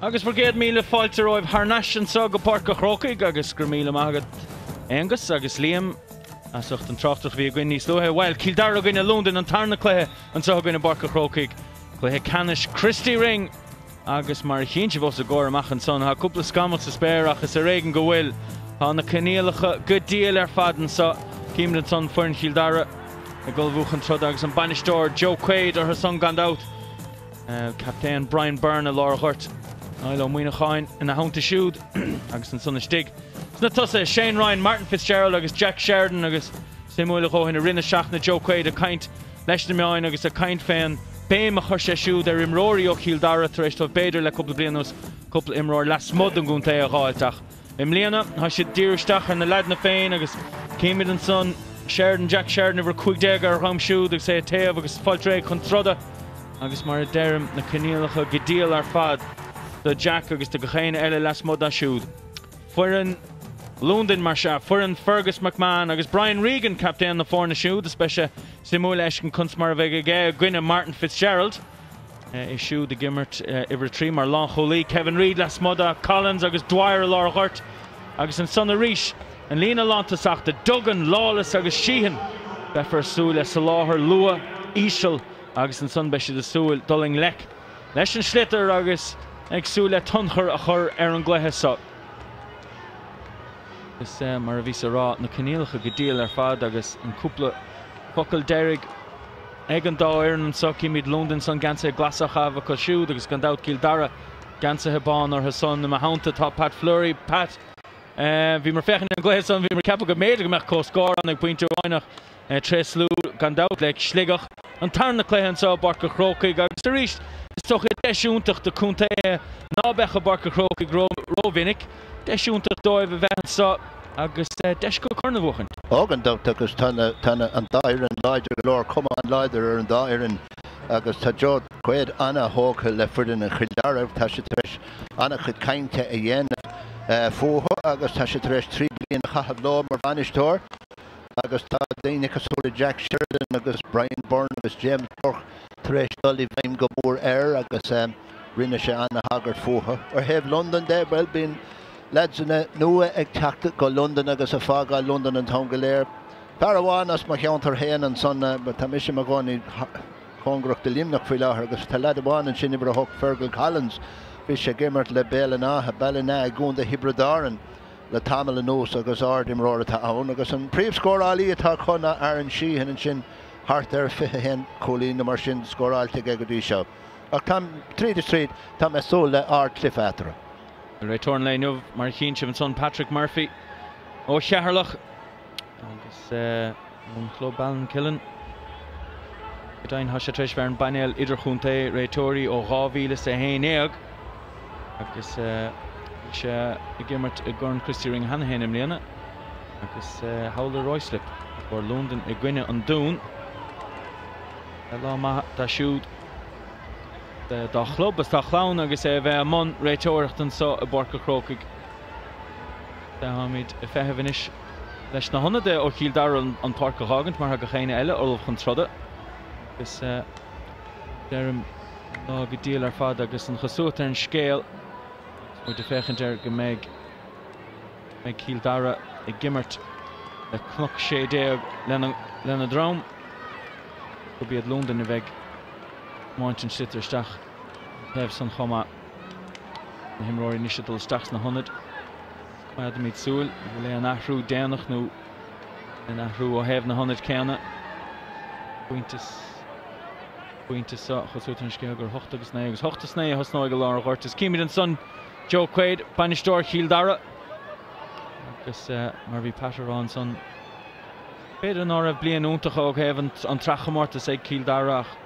Agus bhur gcéad míle fáilte romhaibh thar n-ais anseo go Páirc a' Chrócaigh agus go raibh míle maith agat Aonghus agus Liam as ucht an tráchtaireacht a bhí againn níos luaithe. Bhuel, Cill Dara i gcoinne Londain an tarna cluiche anseo againn i bPáirc a' Chrócaigh, cluiche ceannais Christy Ring agus mar a chíonn sibh os a gcomhair amach ansan tá cúpla scamall sa spéir ach is ar éigean go bhfuil. Tá na coinníollacha go diail ar fad anseo. Címid ansan foireann Chill Dara ag ullmhú chun troda agus an bainisteoir Joe Quaid orthu san gan dabht. Captaen Brian Byrne i lár an ghoirt, Niall Ó Muíneacháin ina theannta siúd agus ansan istigh sna tosaithe, Shane Ryan, Martin Fitzgerald agus Jack Sheridan agus suimiúil a dhóthain i rith na seachtaine Joe Quaid ag caint leis na meáin agus ag caint fén béim a chuir sé siúd ar imreoirí ó Chill Dara tar éis dóibh b'fhéidir le cúpla bliain anuas cúpla imreoir lasmuigh den gcontae a dh'fháilt ach I mbliana, tá siad ag díriú isteach ar na leaideanna féin agus címid ansan Sheridan, Jack Sheridan, uimhir 15 ar a dhroim siúd agus é ag téamh agus fáilt réidh chun troda agus mar a deirim, na coinníollacha go diail ar fad do Jack agus do gach éinne eile lasmuigh dá siúd. Foireann Londain, mar sea, foireann Fergus McMahon agus Brian Regan, captaen na foirne siúd, is beidh sé suimiúil a fheiscint conas mar a bheidh aige i gcoinne Martin Fitzgerald. É siúd ag imirt uimhir 3 mar lánchúlaí, Kevin Reid lasmuigh de, Collins agus Dwyer i lár an ghoirt agus ansan arís an líne lántosach de Duggan, Lawless agus Sheehan. Beifear ag súil le soláthar luath, íseal agus ansan beidh siad ag súil dul i ngleic leis an sliotar agus ag súil le tionchar a chur ar an gcluiche seo. Agus mar a bhíos a rá, na coinníollacha go diail ar fad agus an cúpla focal deiridh Ag an dá fhoireann anseo, címid Londain ansan geansaithe glasa á chaitheamh acu siúd agus gan dabht Cill Dara geansaithe bán orthu san. I mo theannta tá Pat Fleury. Pat, bhíomar ag féachaint ar an gcluiche san, bhíomar ag ceapadh go mb'fhéidir go mbeadh comhscór ann ag pointe amháin ach tréaslú gan dabht le Sligeach. An tarna cluiche anseo i bPáirc an Chrócaigh agus arís is dócha deis iontach do chontaetha ná beadh i bPáirc an Chrócaigh rómhinic. Deis iontach dóibh a bheith anseo agus deis acu corn a bhuachaint. Ó, gan dabht agus tá na, tá na, an dá fhoireann láidir go leor, cuma an-láidir ar an dá fhoireann agus tá Joe Quaid ana-thógtha le foireann an Chill Dara. Tá sé tar éis an-chuid cainte a dhéanamh fúthu agus tá sé tar éis 3 bliana a chaitheamh leo mar bhainisteoir agus tá daoine cosúil le Jack Sheridan agus Brian Byrne agus James Burke tar éis dul i bhfeidhm go mór air agus rinne sé ana-thagairt fúthu. Ar thaobh Londain de, bhuel, bíonn leaidseanna nua ag teacht go Londain agus ag fágáil Londain an t-am go léir. Fear amháin as mo cheantar féin ansan, tá mise i mo chónaí cóngarach do Luimneach faoi láthair agus tá leaid amháin ansin, uimhir 8, Fergal Collins, bhí sé ag imirt le Béal an Átha, Ballina i gContae Thiobraid Árann le tamall anuas agus ard-imreoir atá ann agus an príomhscórálaí atá acu ná Aaron Sheehan ansin thart ar 21 cúilín nó mar sin scóráilte aige go dtí seo. Ach táim, tríd is tríd, tá mé ag súil le ard-chluiche eatarthu. Réiteoir an lae inniu, mar a chíonn sibh ansan, Patrick Murphy ó Cheatharlach agus ón chlub Ballinkillen. Go deimhin, tá sé tar éis bheith ar an bpainéal idirchontae réiteoirí ó 2011 agus bhí sé ag imirt i gCorn Christy Ring cheana féin i mbliana agus thall i Ruislip i gcomhair Londain i gcoinne an Dúin. Lá maith dá siúd. dá chlub is dá chlann agus é a bheith i mbun réiteoireachta anseo i bPáirc an Chrócaigh. Táimid ag feitheamh anois leis na hionadaithe ó Chill Dara an pháirc a dh'fhágaint mar tá gach éinne eile ullamh chun troda agus deirim lá go diail ar fad agus an chosúlacht ar an scéal agus muid ag féachaint air go mbeidh mbeidh Cill Dara ag imirt le Cnoc 16 lena lena ndroim gurb iad Londain a bheidh tiomáint an sliotar isteach an taobh san chomh maith. Na himreoirí anois ag dul isteach sna hionaid. Coimeádfaimid súil an bhfuil aon athrú déanach nó aon athrú ó thaobh na hionaid céanna. Pointe pointe seo cosúil an scéal gur 8 agus 9 agus 8 is 9 a thosnóidh i lár an ghoirt. Is címid ansan Joe Quaid, bainisteoir Chill Dara. Agus mar a bhí Pat a rá ansan, B'fhéidir ná raibh bliain iontach ó thaobh an tsraithchomórtais ag Cill Dara ach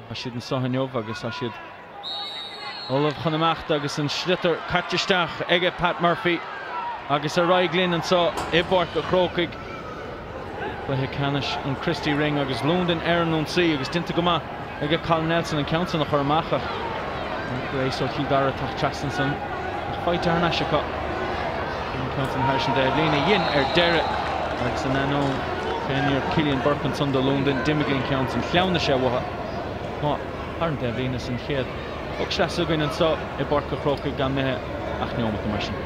tá siad anseo inniu agus tá siad ullamh chun imeachta agus an sliotar caite isteach aige Pat Murphy agus ar aghaidh linn anseo i bPáirc a' Chrócaigh. Cluiche ceannais an Christy Ring agus Londain ar an ionsaí agus déanta go maith aige Colin Nelson an ceann san a chur amach ach Grace ó Chill Dara teacht trasna ansan ach faighte thar n-ais acu. An ceann san thairis an dtaobhlíne a dhein ar deireadh agus in ainneoin chaon iarracht Cillian Burke ansan do Londain d'imigh an ceann san sleamhnaigh sé uathu thar an taobhlíne san chéad Poc sleasa againn anseo i bPáirc an Chrócaigh gan imithe ach neomat mar sin.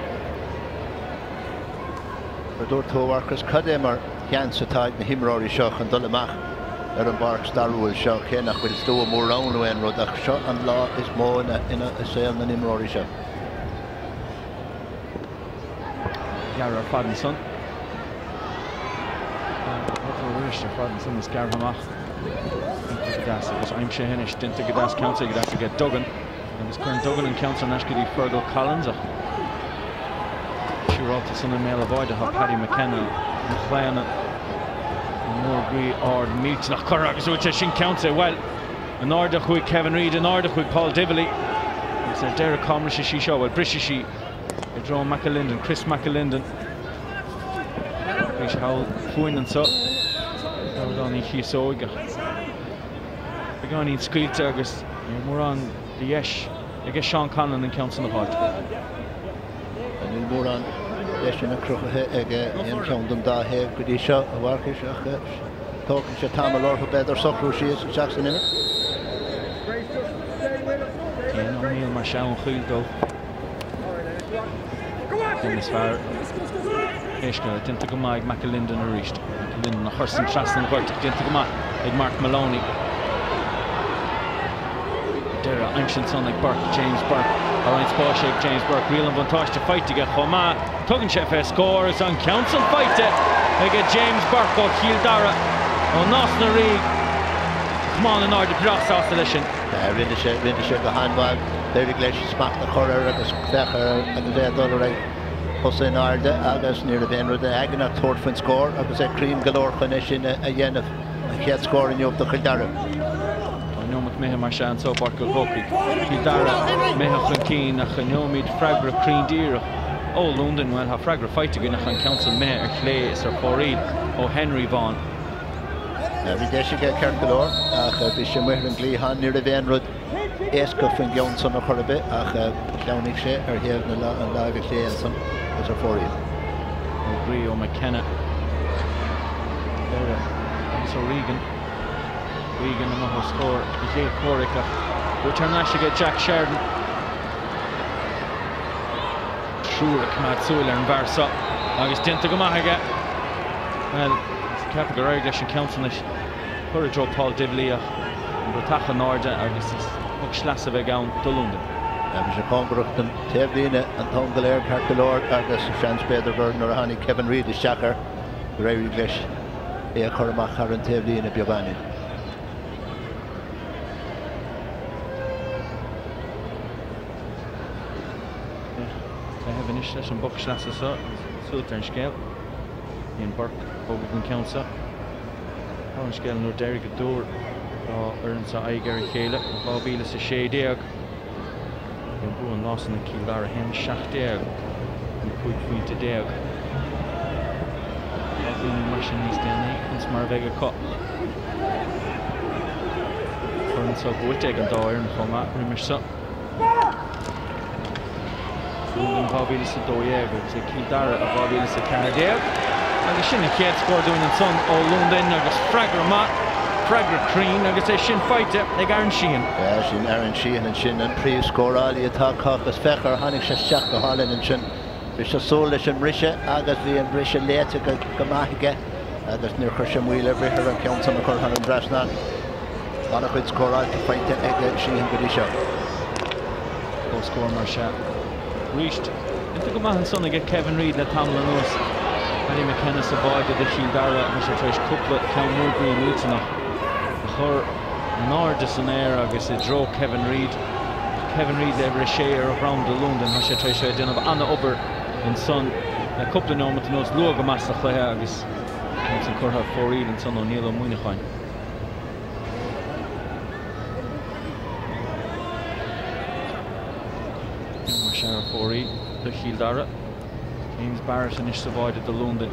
Mar a dúirt tú, a Mharcas, cad é mar sheans atá ag na himreoirí seo chun dul amach ar an bpáirc stairiúil seo, cé nach bhfuil slua mór ann nó aon rud, ach seo an lá is mó i saol na n-imreoirí seo. Gearr ar fad ansan. Arís ar fad ansan is gearrtha amach. Déanta go deas agus aimsithe anois. Déanta go deas, ceansaithe go deas aige Duggan. Agus cuireann Duggan an ceann san ar ais go dtí Fergal Collins ach siúráilte san i mbéal an bháide tá Paddy McKenna ina chlaonadh mór groí ard millteanach curtha agus bhfuil sé sin ceansaithe? Bhuel, in airde chuaigh Kevin Reid, in airde chuaigh Paul Divilly agus ar deireadh cá mbrisfidh sí seo? Bhuel, brisfidh sí i dtreo McAlinden, Chris McAlinden. Arís thall fúinn anseo, Doragán Uí Chíosóig ach beagáinín scaoilte agus níl mórán de dheis aige Seán Conlon an ceann san a fháilt. Níl mórán deiseanna cruthaithe ag aon cheann den dá thaobh go dtí seo, a Mharcais, ach tógfaidh sé tamall orthu b'fhéidir socrú síos isteach san imirt. Cian O'Neill mar sea ón Choill Dubh. Duine is fearr éisceacht déanta go maith ag McAlinden arís. McAlinden a chur san trasna an ghoirt ach déanta go maith ag Mark Maloney. Deireadh aimsithe ansan ag Burke, James Burke. Tá roinnt spáis ag James Burke. Riail an bhuntáiste faighte aige chomh maith. Tugann sé fé scór agus an ceann san faighte aige James Burke ó Chill Dara ó Nás na Ríogh. Camán in airde breá sásta leis sin. Rinne sé, rinne sé go han-mhaith. D'éirigh leis smacht a chur air agus féach air agus é ag dul ar aghaidh. Cosa in airde agus ní raibh aon rud aige ach tabhairt faoin scór agus é cruinn go leor chun é sin a dhéanamh, an chéad scór inniu do Chill Dara. Tá neomat imithe mar sea anseo i bPáirc an Chrócaigh. Cill Dara imithe chun cinn ach coinneoimid freagra cruinn díreach ó Londain. Bhuel, tá freagra faighte againn ach an ceann san imithe ar chlé is ar fóraoil ó Henry Vaughan. Bhí deis aige ceart go leor ach bhí sé amuigh ar an gcliathán. Ní raibh aon rud éasca faoin gceann san ar chor ar bith ach shleamhnaigh sé ar thaobh na láimhe clé ansan agus ar fóraoil. Ó groí ó McKenna. Deireadh agus ó Regan. Regan amuigh os comhair a chéad chomhraic ach buaite thar n-ais aige Jack Sheridan. Triúr ag coimeád súil ar an bhfear seo agus déanta go maith aige. Bhuel, ceapadh gur éirigh leis an ceann san a chur i dtreo Paul Divilly ach an bratach in airde agus is poc sleasa a bheidh ann do Londain. Bhí sé cóngarach don taobhlíne an t-am go léir ceart go leor agus seans b'fhéidir gur nuair a tháinig Kevin Reid isteach air gur éirigh leis é a chur amach thar an taobhlíne beagáinín. Feitheamh anois leis an bpoc sleasa seo agus suas ar an scéal. Ian Burke ag tógáil an ceann seo. Tá an scéal nuair d'éirigh go dtabhair dá fhoireann seo aghaidh ar a chéile in 2016. Bhí an bua an lá san ag Cill Dara 1, 17 nó 15 phointe. Tá daoine mar sin níos déanaí, conas mar a bheidh acu. Corn seo buaite ag an dá fhoireann chomh maith roimis seo. Londain 2012 agus ag Cill Dara i 2014. Agus sin an chéad scór dúinn ansan ó Londain agus freagra maith, freagra cruinn agus é sin faighte ag Aaron Sheehan. Sin Aaron Sheehan ansin, an príomhscórálaí atá acu agus féach ar tháinig sé isteach go hálainn ansin. Bhí sé súil leis an mbriseadh agus bhí an briseadh léite go maith aige agus níor chuir sé moill ar bith ar an ceann san a chur thar an dtrasnán. An-chuid scóráilte faighte aige Sheehan go dtí seo. Comhscór mar sea. Arís, déanta go maith ansan aige Kevin Reid le tamall anuas. Paddy McKenna sa bháide do Chill Dara. Tá sé tar éis cúpla ceann mór groí millteanach a chur in airde san aer agus i dtreo Kevin Reid. Kevin Reid le uimhir a sé ar a dhrom do Londain. Tá sé tar éis a bheith ag déanamh an-obair ansan le cúpla neomat anuas, luath go maith sa chluiche agus ceann san curtha ar fóraoil ansan ó Niall Ó Muineacháin. Mar sea ar fóraoil do Chill Dara. James Barrett anois sa bháide do Londain.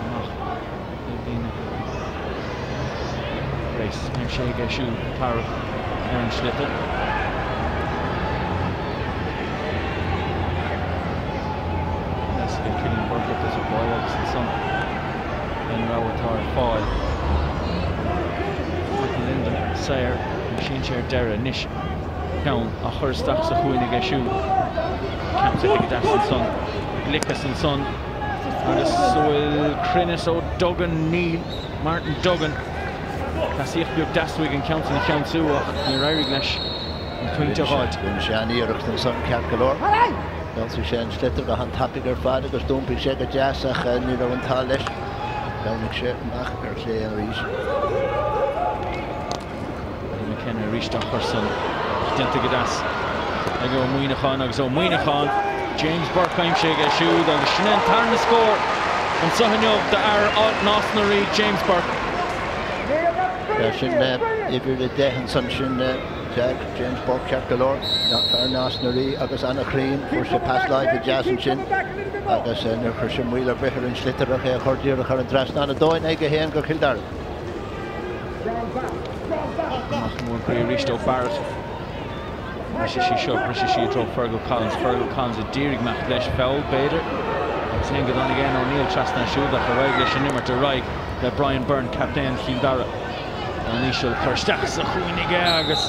Amach le daoine. Grace aimsithe aige siúd tarrac ar an sliotar. Deas aige Cillian Burke as an báide agus ansan an rogha atá ar fáil. McAlinden saor. Aimsíonn sé ar deireadh anois ceann á chur isteach sa chúinne aige siúd. Ceansaithe go deas ansan. Gliceas ansan agus an bhfuil cruinneas ó Duggan? Níl. Martin Duggan. Cleasaíocht beag deas uaidh an ceann san a cheansú ach níor éirigh leis an pointe a fháilt. Rinne sé an-iarracht ansan ceart go leor. Cheansaigh sé an sliotar go han-tapaidh ar fad agus d'iompaigh sé go deas ach ní raibh an t-ádh leis. Shleamhnaigh sé amach ar chlé arís. Paddy McKenna arís á chur san ach déanta go deas ag Ó Muíneacháin agus Ó Muíneacháin, James Burke aimsithe aige siúd agus sin é an tarna scór anseo inniu d'fhear Nás na Rí, James Burke. Sin uimhir 10 ansan, sin James Burke ceart go leor, fear Nás na Rí agus an-chruinn, fuair sé pas láimhe deas ansin agus níor chuir sé moill ar bith ar an sliotar ach é a chur díreach thar an trasnán, 2-1 go Cill Dara. Amach i mBun Croí arís ó Barrett. Briseadh sí seo, briseadh sí i dtreo Fergal Collins. Fergal Collins a d'iarraidh imeacht leis, foul b'fhéidir. Agus aon go dtáinig Eoin O'Neill trasna ansiúd ach ar aghaidh leis an imirt, ar aghaidh le Brian Byrne, captaen Chill Dara. An íseal cur isteach sa chúinne aige agus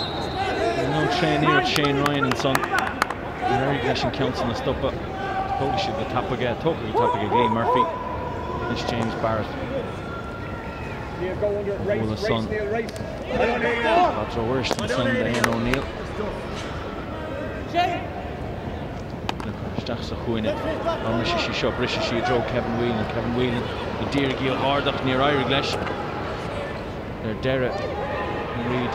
an tréaniarracht Shane Ryan ansan. Níor éirigh leis an ceann san a stopadh. Tógfaidh siad go tapaidh é, tógtha go tapaidh ag Lee Murphy. Anois James Barrett. Bualadh san. Bad rófhuirist ansan d'Eoin O'Neill. Isteach sa chúinne. Dá mbrisfidh sí seo, brisfidh sí i dtreo Kevin Whelan. Kevin Whelan ag d'iarraidh í a dh'ardach, níor éirigh leis. Ar deireadh, Reid.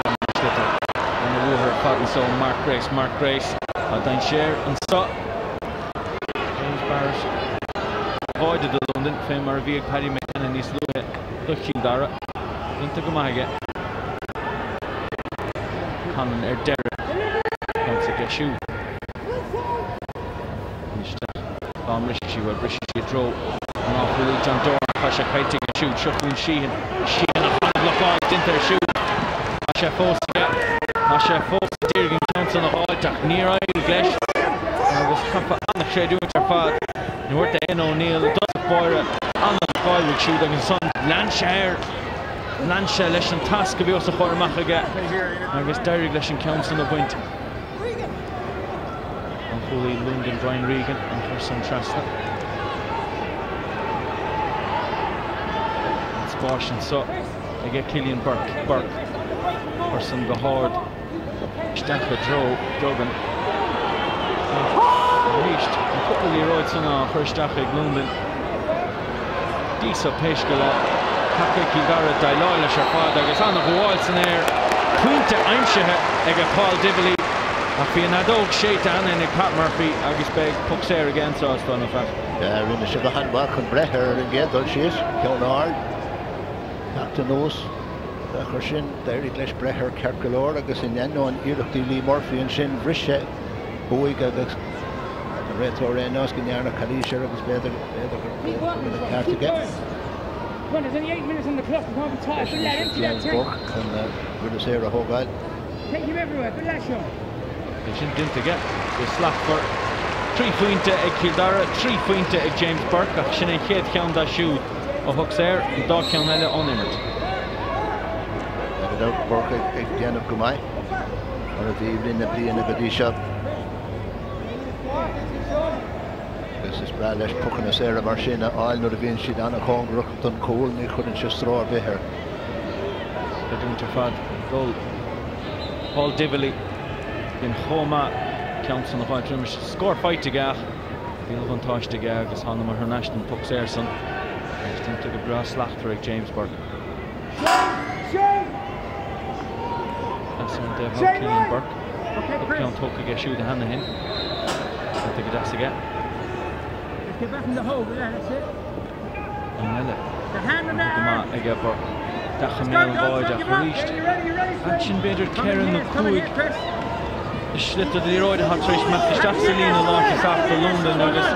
Ana bhuartha ar fad anso Mark Grace. Mark Grace. Tá dainséar anso. James Barrett. Báide do Londain, fé mar a bhí ag Paddy McKenna níos luaithe do Chill Dara. Déanta go maith aige. Conlon ar deireadh. Ceann aige siúd. Isteach. Dá mbrisfidh sí, bhuel, brisfidh sí i dtreo an lánchúlaí John Doran. Tá sé caillte aige siúd. Seo chugainn Sheehan. Sheehan ach an-bhlocáil déanta air siúd. Tá sé fós aige. Tá sé fós ag iarraidh an ceann san a fháilt ach níor éirigh leis. Agus chaithfeá an-chreidiúint ar fad a thabhairt d'Eoin O'Neill i dtosach báire. An-bhlocáil uaidh siúd agus ansan lean sé air. Lean sé leis an tasc a bhí os a chomhair amach aige agus d'éirigh leis an ceann san a bhaint. Lánchúlaí Londain Brian Regan an chur san trasna. An spáis anso aige Cillian Burke. Burke chur san go hard isteach i dtreo Duggan. Arís an cúpla liathróid san á chur isteach ag Londain. Díosa pé scéal é. Taca Cill Dara déileáil leis ar fad agus an-ghabháil san aer. Pointe aimsithe ag Paul Divilly ach bhí an fheadóg séidte cheana ag Pat Murphy agus beidh poc saor aige anso is dóigh liom Pat. Rinne sé go han-mhaith chun breith ar an gcéad dul síos, ceann ard, teacht anuas. Ach ar sin, d'éirigh leis breith air ceart go leor agus in ainneoin iarrachtaí Lee Murphy ansin, bhris sé uaidh agus an réiteoir ar aon nós go ndearnadh calaois air agus b'fhéidir b'fhéidir go raibh an ceart aige. James Burke chun buille saor a thógáil. É sin déanta aige go slachtmhar. 3 phointe ag Cill Dara, 3 phointe ag James Burke ach sin é an chéad cheann dá siúd ó shoc saor, an dá cheann eile ón imirt. Burke ag déanamh go maith mar a bhí i rith na bliana go dtí seo. Agus is breá leis pocanna saora mar sin a fháil nuair a bhíonn siad an-chóngarach don chúl, ní chuireann sé stró ar bith air. Creidiúint ar fad ag dul Paul Divilly b'in chomh maith ceann san a fháilt roimis. Scór faighte aige ach bhí an bhuntáiste aige agus thánamar thar n-ais don phoc saor san agus déanta go breá slachtmhar ag James Burke. As ar an dtaobh thall Cillian Burke. Cúpla ceann tógtha aige siúd cheana féin. Déanta go deas aige. An eile. Go maith aige Burke. Isteach i mbéal an bháid ach arís. Ansin b'fhéidir 4 nó 5 sliotar de liathróid atá tar éis imeacht isteach sa líne lántosach do Londain agus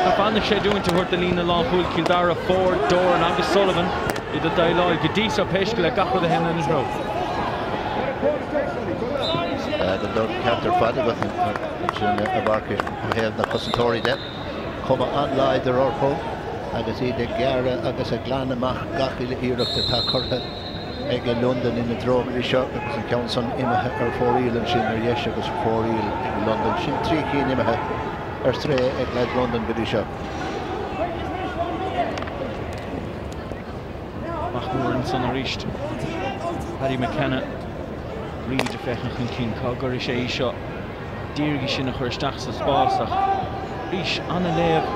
tá an-chreidiúint a thabhairt do líne lánchúil Chill Dara, Ford, Doran agus Sullivan iad ag déileáil go dtí seo pé scéal é gach rud a théann ina dtreo. Gan dabht ceart ar fad agat ansin a Mharcais ó thaobh na cosantóirí de. Cuma an-láidir orthu agus iad ag gearradh agus ag glanadh amach gach uile iarracht atá curtha ag Londain ina dtreo go dtí seo agus an ceann san imithe ar fóraoil ansin ar dheis agus ar fóraoil ag Londain. Sin 3 chinn imithe ar strae ag leaids Londain go dtí seo. Amach mór ansan arís. Paddy McKenna, Reid ag féachaint chun cinn. Cá gcuirfidh sé í seo? D'iarraidh í sin a chur isteach sa spás ach arís an-léamh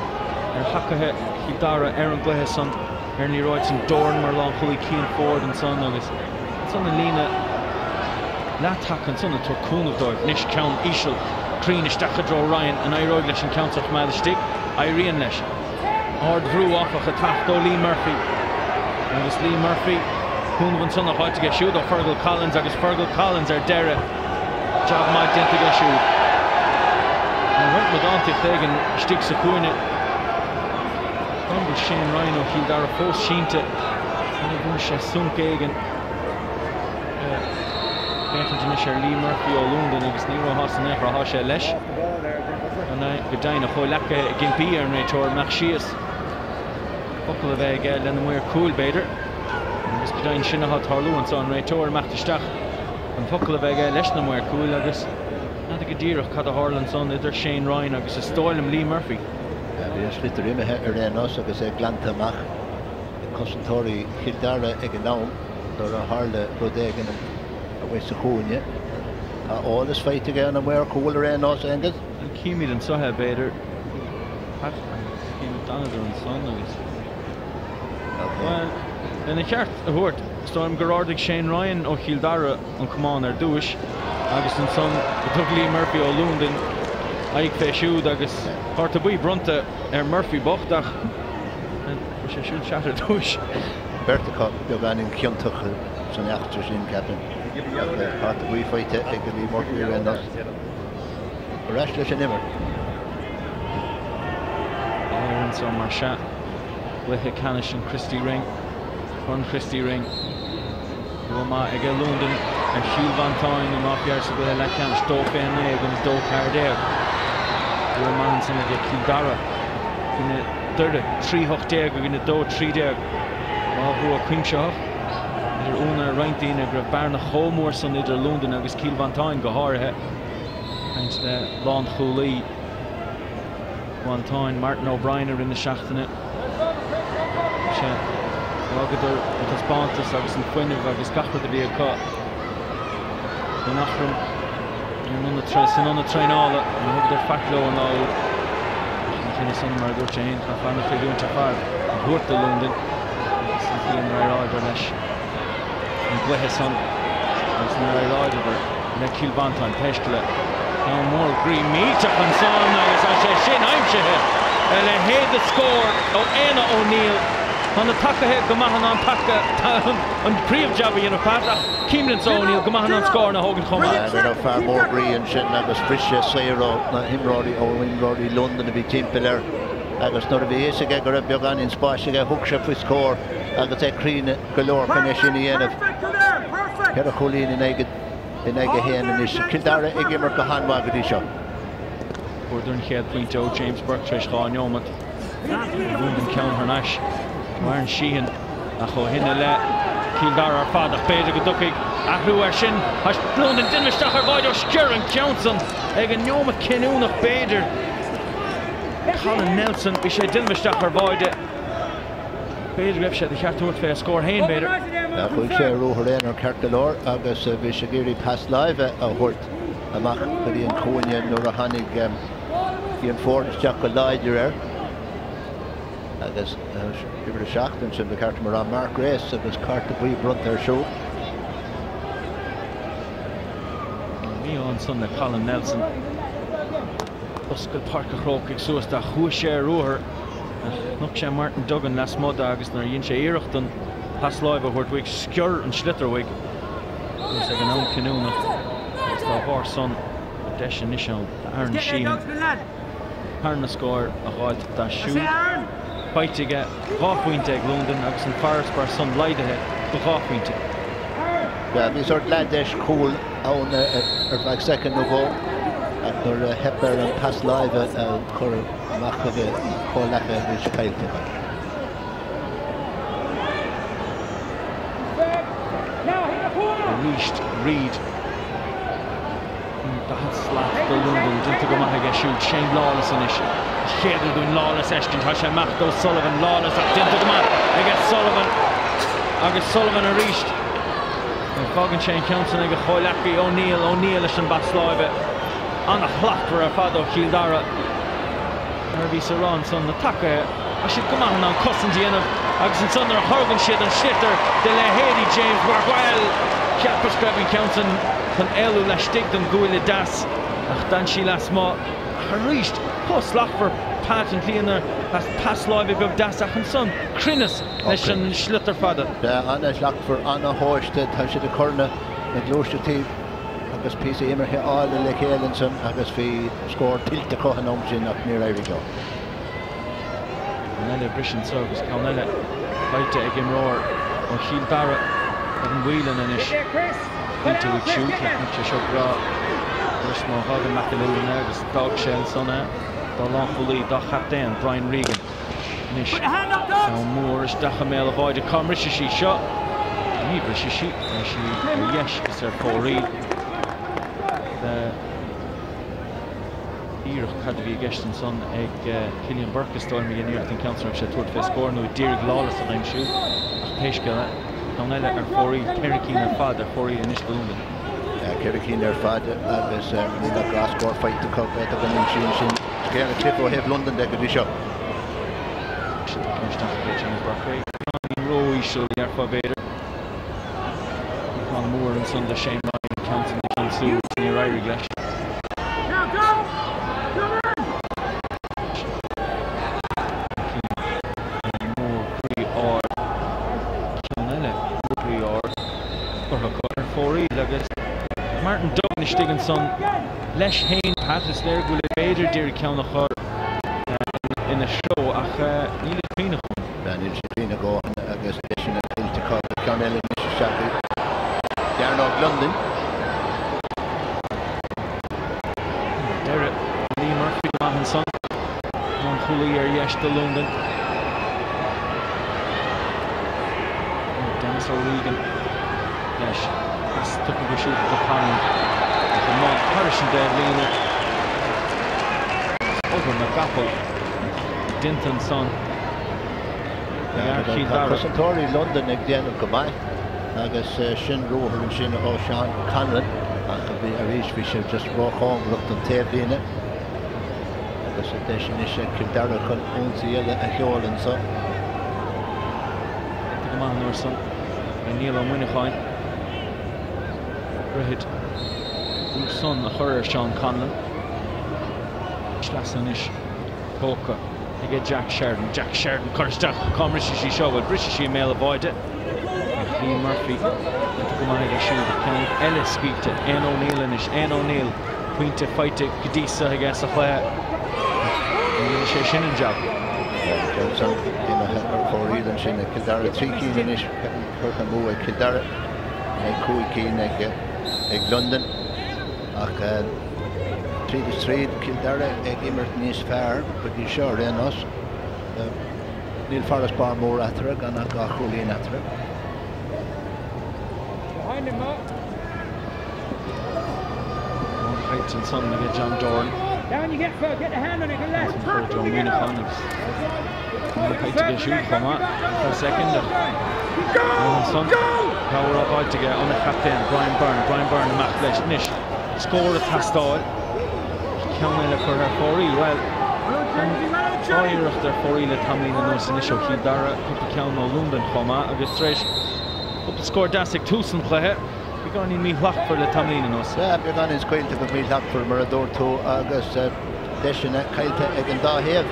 ar thacaithe Chill Dara ar an gcluiche san ar an liathróid san. Doran mar lánchúlaí, Cian Forde ansan agus ansan an líne leath-taca ansan ag tabhairt cúnamh dóibh. Anois ceann íseal cruinn isteach i dtreo Ryan. An éireoidh leis an ceann seo a choimeád istigh? Éiríonn leis. Ard-bhrú, áfach, ag teacht ó Lee Murphy agus Lee Murphy, cúnamh ansan á fháilt aige siúd ó Fergal Collins agus Fergal Collins ar deireadh. Jab maith déanta aige siúd. Tá roinnt amadántaíocht éigin istigh sa chúinne. Gan go bhfuil Shane Ryan ó Chill Dara fós sínte, an bhfuair sé sonc éigin? Féachaint anois ar Lee Murphy ó Londain agus ní róshásta in aon chor atá sé leis. Go deimhin, a chomhleacaithe ag impí ar an réiteoir imeacht síos. Focal a bheith aige lena maor cúil, b'fhéidir. Agus go deimhin, sin atá ag tarlú anseo, an réiteoir imeacht isteach chun focal a bheith aige leis na maoir cúil agus n'fheadar go díreach cad a tharla ansan idir Shane Ryan agus is dóigh liom Lee Murphy. Bhí an sliotar imithe ar aon nós agus é glanta amach ag cosantóirí Chill Dara ag an am nuair a tharla rud éigin amuigh sa chúinne. Tá eolas faighte aige óna maor cúil ar aon nós, Aengus. Címid anseo é, b'fhéidir. Pat, címid d'fhanadar ansan agus. Bhuel, lena cheart a thabhairt, is dóigh liom gur ardaigh Shane Ryan ó Chill Dara an camán ar dtúis agus ansan thug Lee Murphy ó Londain aghaidh fé siúd agus cárta buí bronnta ar Murphy bocht ach fuair sé siúd seat ar dtúis. Beirt acu beagáinín ciontach san eachtra sin, ceapaim, ach cárta buí faighte ag Lee Murphy ar aon nós. Ar ais leis an imirt. Anseo mar sea. Cluiche ceannais an Christy Ring, Corn Christy Ring. Bua maith aige Londain ar Chill Mhantáin an lá faoi dheireadh sa gcluiche leathcheannais, 2-29 i gcoinne 2-14. Bua maith ansan aige Cill Dara i gcoinne Doire, 3-18 i gcoinne 2-13. Dhá bhua cuimsitheach. B'fhéidir ionadh ar roinnt daoine go raibh bearna chomh mór san idir Londain agus Cill Mhantáin go háirithe. Caint le lánchúlaí. Mhantáin, Martin O'Brien i rith na seachtaine. Sea, d'fhágadar an taispeántas agus an fuinneamh agus gach rud a bhí acu in Eachroim san ionad traenála. Níor thugadar faic leo an lá úd. Ach ina choinne san, mar a dúirt sé féin, caithfear an chreidiúint ar fad a thabhairt do Londain agus an chaoi inar éireodar leis an gcluiche san agus inar éireodar le Cill Mhantáin. Pé scéal é, ceann mór groí millteach ansan agus tá sé sin aimsithe. A leithéid de scór ó Éanna O'Neill. Tá na tacaithe go maith in ann taca an príomh-jab a dhéanamh Pat ach címid anso O'Neill go maith in ann scóranna a thógaint chomh maith. Bhí fear mór groí ansin agus bhris sé saor ó na himreoirí, ó imreoirí Londain a bhí timpeall air agus nuair a bhí a fhios aige go raibh beagáinín spáis aige thug sé faoi scór agus é cruinn go leor chun é sin a dhéanamh. Ceithre chúilín in aghaidh in aghaidh 1 anois. Cill Dara ag imirt go han-mhaith go dtí seo. Fuaireadar an chéad phointe ó James Burke tar éis 2 neomat. Londain ceann thar n-ais. Maireann Sheehan ach ó shin i leith Cill Dara ar fad ach b'fhéidir go dtiocfaidh athrú air sin. Londain déanamh isteach ar bháide ó sciorr an ceann san ag an neomat cinniúnach b'fhéidir. Colin Nelson, bhí sé ag déanamh isteach ar bháide. B'fhéidir go raibh sé de cheart tabhairt fé a scór féin, b'fhéidir. Chuaigh sé ar ruathar aonair ceart go leor agus bhí sé ag iarraidh pas láimhe a thabhairt amach go dtí an cúinne nuair a tháinig Ian Forde isteach go láidir air agus uimhir 7 ansin, ba cheart dom a rá, Mark Grace agus cárta buí bronnta air siúd. Mí-ádh ansan le Colin Nelson. D'oscail Páirc an Chrócaigh suas dó, chuaigh sé ar ruathar. Chonaic sé Martin Duggan lasmuigh de agus nuair a dhein sé iarracht an pas láimhe a thabhairt uaidh, sciorr an sliotar uaidh agus ag an am cinniúnach agus dá bharr san tá deis anois ann d'Aaron Sheehan tarna scór a dh'fháilt dá siúd. Faighte aige, 2 phointe ag Londain agus an farasbarr san laghdaithe go 2 phointe. Bhí sórt leathdeis cúil ann ar feadh soicind nó dhó ach nuair a theip air an pas láimhe a chur amach chuig a chomhleacaithe bhí sé caillte acu. Arís Reid. 40 slat do Londain déanta go maith aige siúd. Shane Lawless anois. An chéad uair dúinn Lawless a fheiscint. Tá sé amach d'O'Sullivan. Lawless ach déanta go maith aige Sullivan. Agus Sullivan arís. Fágann sé an ceann san ag a chomhleacaí O'Neill. O'Neill leis an bpas láimhe. An-shlachtmhar ar fad ó Chill Dara. Mar a bhíos a rá ansan, na tacaithe, tá siad go maith in ann cosaint a dhéanamh agus ansan nuair a thógann siad an sliotar de leithéidí James Burke, bhuel, cheapas go raibh an ceann san chun éalú laistigh den gcuaille deas ach d'fhan sí lasmuigh. Ach arís, chomh slachtmhar, Pat, an tslí inar pas láimhe beag deas ach ansan cruinneas leis an sliotar fada. An-shlachtmhar, an-thomhaiste, tá siad ag cur na gluaiseachtaí. Agus píosa imeartha áille le chéile ansan agus bhí scór tuillte acu an am sin ach níor éirigh leo. Ceann eile briseadh anseo agus ceann eile faighte ag imreoir ó Chill Dara, Kevin Whelan anois. Pointe uaidh siúd, thaitin sé seo breá leis má fhágann McAlillan é agus d'fhág sé ansan é dá lánchúlaí, dá chaptaen, Brian Regan. Anois, ceann mór isteach i mbéal an bháide. Cá mbrisfidh sí seo? Ní bhrisfidh sí. Beidh sí ar dheis is ar fóraoil. Díreach cad a bhí i gceist ansan ag Cillian Burke, is dóigh liom, a dhein iarracht an ceann san, raibh sé ag tabhairt fé scór nó ag d'iarraidh Lawless a aimsiú. Ach pé scéal é, ceann eile ar fóraoil, 4 cinn ar fad ar fóraoil anois do Londain. 4 cinn ar fad agus níl ach 2 scór faighte acu. B'fhéidir go n-insíonn sin scéal an chluiche ó thaobh Londain de go dtí seo. Isteach ag Jamie Burke. Ceann ró-íseal, déarfá b'fhéidir. Ceann mór ansan do Shane Ryan, ceann san a cheansú agus níor éirigh leis. Ceann mór croí ard. Ceann eile croí ard curtha acu ar fóraoil agus Martin Duggan istigh ansan leis féin, Pat, is léir go bhfuil é b'fhéidir d'iarraidh ceann a chur ina threo ach níl sé cruinn a dhóthain. Níl sé cruinn a dhóthain agus deiseanna tuillte acu agus ceann eile anois isteach i gcearnóg Londain. Deireadh Lee Murphy go maith ansan. Lánchúlaí ar dheis do Londain. Denis O'Regan leis. Pas tugtha aige siúd do Conlon. Ach amach thairis an dtaobhlíne. Obair na gcapall déanta ansan ag fhear Chill Tá Dara. cosantóirí Londain ag déanamh go maith agus sin ruathar ansin ó Seán Conlon ach bhí arís bhí sé just róchóngarach don taobhlíne agus deis anois ag Cill Dara chun ionsaí eile a sheoladh anso. Déanta go maith an uair san ag Niall Ó Muineacháin. Droichead san a chur ar Seán Conlon. Sleasa anois tógtha aige Jack Sheridan. Jack Sheridan curtha isteach. Cá mbrisfidh sí seo? Bhuel, brisfidh sí i mbéal an bháide. Ach Lee Murphy déanta go maith aige siúd. Ceann eile scaoilte. Eoin O'Neill anois. Eoin O'Neill pointe faighte go dtí seo aige sa chluiche. Ach ní dhéanfaidh sé sin an jab. Johnson imithe ar fóraoil ansin ag Cill Dara. 3 cinn anois curtha amú ag Cill Dara. 5 cinn ag Londain. Ach tríd is tríd, Cill Dara ag imirt níos fearr go dtí seo ar aon nós. Níl farasbarr mór eatarthu, gan ach 2 chúilín eatarthu. Mór caillte ansan aige John Doran. Chuir Joe Muineachán agus mór caillte aige siúd chomh maith. For a second ach ansan cabhair á fháilt aige óna chaptaen Brian Byrne. Brian Byrne amach leis anois. Scór ag teastáil. Ceann eile curtha ar fóraoil. Bhuel, an dá iarracht ar fóraoil le tamaillín anuas anois ó Chill Dara, cúpla ceann ó Londain chomh maith agus tar éis cúpla scór deas ag tús an chluiche, beagáinín míshlachtmhar le tamaillín anuas. Sea, beagáinín scaoilte agus míshlachtmhar mar a dúirt tú agus deiseanna caillte ag an dá thaobh.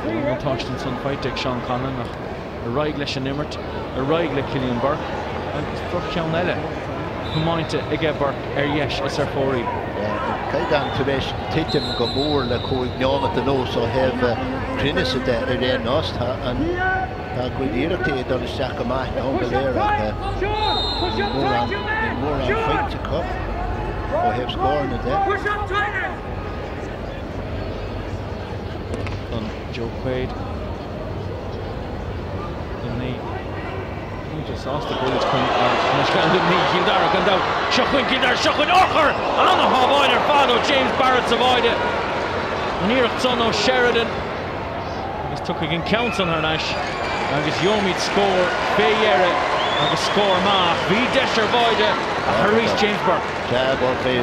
An buntáiste ansan faighte ag Seán Conlon ach ar aghaidh leis an imirt, ar aghaidh le Cillian Burke agus droch-cheann eile tiomáinte aige Burke ar dheis is ar fóraoil. Caighdeán tar éis titim go mór le 5 neomat anuas ó thaobh cruinneas de ar aon nós. Tá a gcuid iarrachtaí ag dul isteach go maith an t-am go léir ach níl mórán faighte acu ó thaobh scóranna de. Don Joe Quaid. 9. Tá sé sásta go bhfuilid chun Luimnigh Chill Dara gan dabht. Seo chugainn Cill Dara, seo chugainn urchar! Ana-shábháil ar fad ó James Barrett sa bháide. An iarracht san ó Sheridan agus tiocfaidh an ceann san thar n-ais agus gheobhaimid scór fé dheireadh agus scór maith ach bhí deis ar bháide ach arís James Burke. Sea, bhuel bhí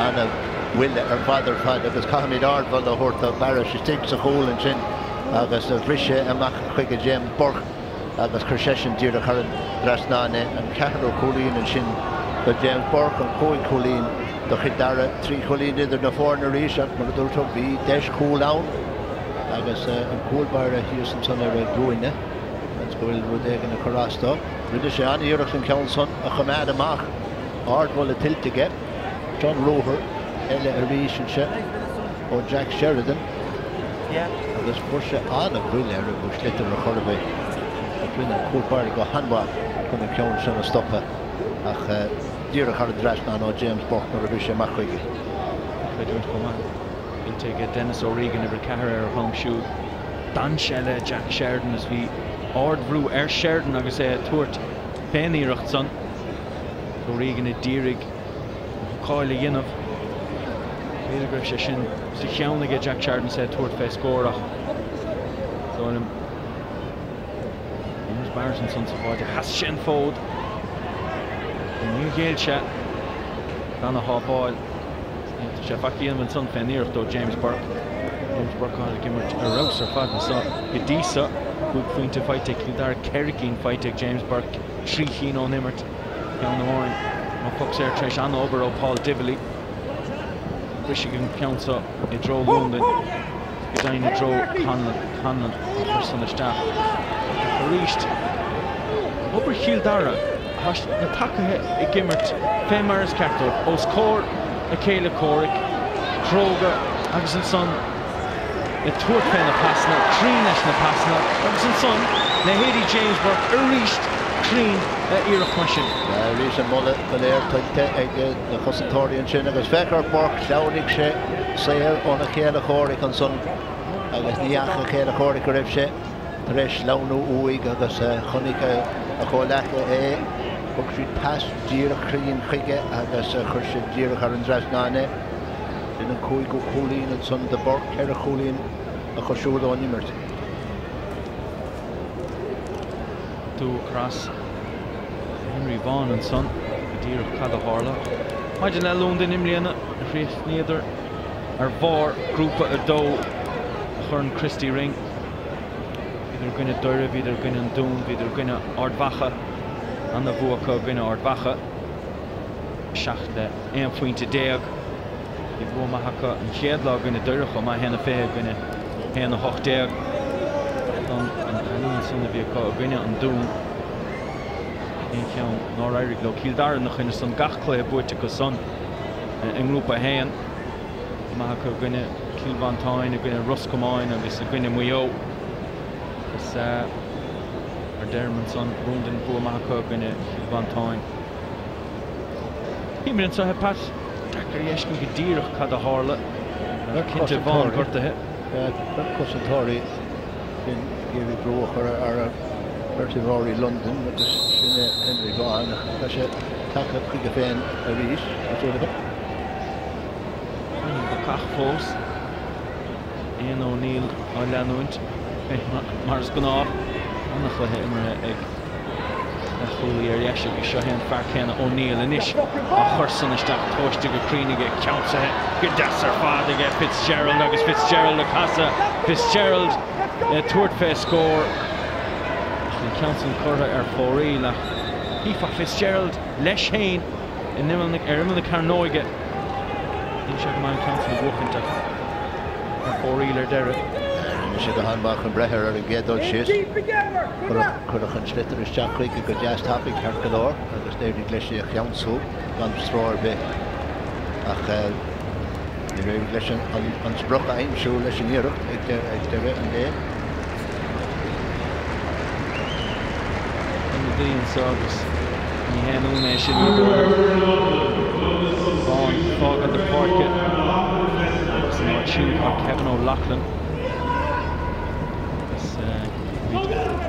ana-bhuille ar fad ar fad agus caithfimid ardmholadh a thabhairt do Barrett istigh sa chúl ansin agus bhris sé amach chuige James Burke. agus chuir seisean díreach thar an dtrasnán é, an ceathrú cúilín ansin do James Burke, an chúig chúilín do Chill Dara, 3 chúilín idir na foirne arís ach mar a dúirt tú bhí deis chúil ann agus an cúl báire thíos ansan ar a ghuailne, seans go bhfuil rud éigin ag cur as dó. Rinne sé an-iarracht an ceann san a choimeád amach, ardmholadh tuillte aige. Seo an ruathar eile arís anseo ó Jack Sheridan. Agus fuair sé an-bhuille ar an sliotar ar chor ar bith. Ach rinne an cúl báire go han-mhaith chun an ceann sin a stopadh. Ach díreach thar an dtrasnán ó James Burke nuair a bhris sé amach chuige. Creidiúint chomh maith tuillte aige Denis O'Regan, uimhir 4 ar a dhroim siúd. D'fhan sé le Jack Sheridan is bhí ardbhrú ar Sheridan agus é ag tabhairt fén iarracht san. O'Regan a d'iarraidh an hookáil a dhéanamh. B'fhéidir go raibh sé sin sa cheann aige Jack Sheridan is é ag tabhairt fé scór ach is dóigh liom James Barrett ansan sa bháide. Sheas sé an fód. Níor ghéill sé gan a shábháil. Tá sé faic a dhéanamh ansan fén iarracht ó James Burke. James Burke atá ag imirt ar fheabhas ar fad anso go dtí so. 5 phointe faighte ag Cill Dara, 4 cinn faighte ag James Burke, 3 chinn ón imirt. Ceann amháin ó phoc saor tar éis an-obair ó Paul Divilly. Briseadh an ceann seo i dtreo Londain, go deimhin i dtreo Conlon. Conlon a chuir san isteach. Ach arís, obair Chill Dara, tá na tacaithe ag imirt fé mar is ceart dóibh, os comhair a céile comhraic, cróga agus ansan ag tabhairt fé na pasanna, cruinn leis na pasanna agus ansan leithéidí James Burke arís cruinn le iarracht mar sin. Arís an moladh go léir tuillte ag na cosantóirí ansin agus féach ar Burke, shleamhnaigh sé saor óna chéile chomhraic ansan agus ní fhaca a chéile chomhraic go raibh sé tar éis sleamhnú uaidh agus chonaic a chomhleacaithe é. Thug siad pas díreach cruinn chuige agus chuir sé díreach thar an dtrasnán é. Sin an cúigiú cúilín ansan do Burke, 4 chúilín acu siúd ón imirt. Dúchras Henry Vaughan ansan, go díreach cad a tharla. Maidir le Londain i mbliana, chríochnaíodar ar bharr Grúpa 2 de Chorn Christy Ring. Bhíodar i gcoinne Doire, bhíodar i gcoinne an Dúin, bhíodar i gcoinne Ard Mhacha. Ana-bhua acu i gcoinne Ard Mhacha, 7 le 11 phointe. Bhí bua maith acu an chéad lá i gcoinne Doire chomh maith, 1-20 i gcoinne 1-18. An chailliúint san a bhí acu i gcoinne an Dúin, aon cheann nár éirigh leo. Cill Dara ina choinne san, gach cluiche buaite acu san i nGrúpa 1. Bua maith acu i gcoinne Cill Mhantáin, i gcoinne Ros Comáin agus i gcoinne Maigh Eo. Agus mar deirim ansan, Londain, bua maith acu i gcoinne Chill Mhantáin. Tímid anseo, a Pat, deacair a fheiscint go díreach cad a tharla. Ach cinnte Vaughan gortaithe. Beirt chosantóirí sin ag iarraidh brú a chur ar bheirt imreoirí Londain agus sin é Henry Vaughan ach tá sé tagtha chuige féin arís, tá súil agam. Bacach fós. Aon O'Neill á leanúint mar is gnách. An-chluiche imeartha ag Leathchúlaí ar dheis agus seo é an fear céanna O'Neill anois á chur san isteach tomhaiste go cruinn aige ceansaithe go deas ar fad aige Fitzgerald agus Fitzgerald ag casadh Fitzgerald ag tabhairt fé scór ach an ceann san curtha ar fóraoil ach chífeá Fitzgerald leis féin in imeall ar imeall na cearnóige. Dhein sé go maith an ceann san a bhuachaint ach ar fóraoil ar deireadh. Rinne sé go han-mhaith chun breith air ar an gcéad dul síos. Cuireadh an sliotar isteach chuige go deas tapaidh, ceart go leor, agus d'éirigh leis é a cheansú gan stró ar bith. Ach níor éirigh leis an sprioc a aimsiú leis an iarracht ag deireadh an lae. Ionadaí anseo agus ní haon ionadh é sin ní dóigh liom. Vaughan ag fágáil na páirce agus san áit sin tá Kevin O'Loughlin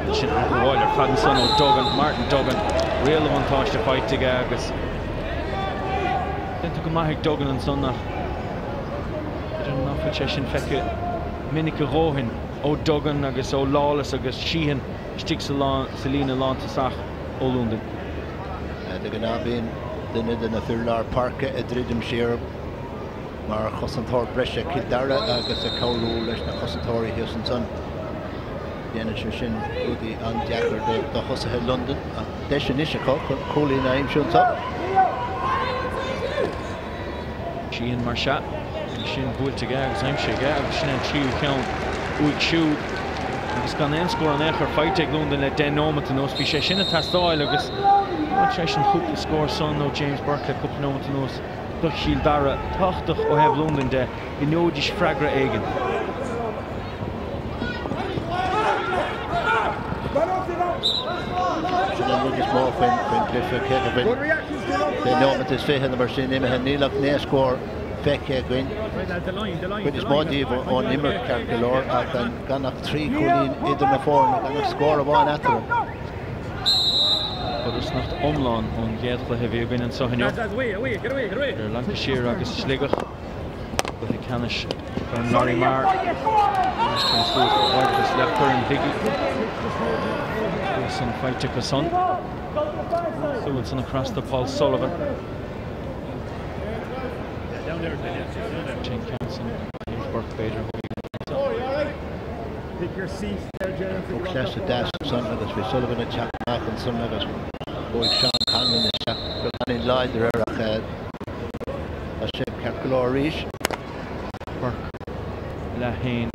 agus. Sin an-ghabháil ar fad ansan ó Duggan, Martin Duggan, riail an bhuntáiste faighte aige agus déanta go maith ag Duggan ansan ach b'fhéidir nach bhfuil sé sin feicthe minic a dhóthain ó Duggan agus ó Lawless agus Sheehan istigh sa líne lántosach ó Londain. De ghnáth bíonn duine de na fir lár páirce ag druidim siar mar chosantóir breise Cill Dara agus ag cabhrú leis na cosantóirí thíos ansan. Déanann sé sin rudaí an-deacair do thosaithe Londain ach deis anois acu chun cúilín a aimsiú anseo. Sheehan mar sea. Bhí sin buailte aige agus aimsithe aige agus sin é an tríú ceann uaidh siúd agus gan aon scór in aon chor faighte ag Londain le 10 nóimeat anuas. Bhí sé sin ag teastáil agus tar éis an chúpla scór san ó James Burke le cúpla nóimeat anuas do Chill Dara, tábhachtach ó thaobh Londain de go ngeobhaidís freagra éigin. Sin an rud is mó faoin gcluiche, cé go bhfuil deich nóimeat is fiche nó mar sin imithe, níl ach naoi scór feicthe againn. Cuid is mó díobh ón imirt ceart go leor ach gan ach trí chúilín idir na foirne, gan ach scór amháin eatarthu. Codarsnacht iomlán ón gcéad chluiche a bhí againn anseo inniu idir Lancashire agus Sligeach. Cluiche ceannais Chorn Lory Meagher. Anois tá an slua comhghairdeachas le foireann Shligigh. Bua san faighte acu san. Súil san across do Paul Sullivan. Sin ceann san James Burke b'fhéidir a thóg Thug cleas deas ansan agus bhí Sullivan ag teacht amach ansan agus chuaigh Seán Conlon isteach go beagáinín láidir air ach tá sé ceart go leor arís. Burke leath fhéin.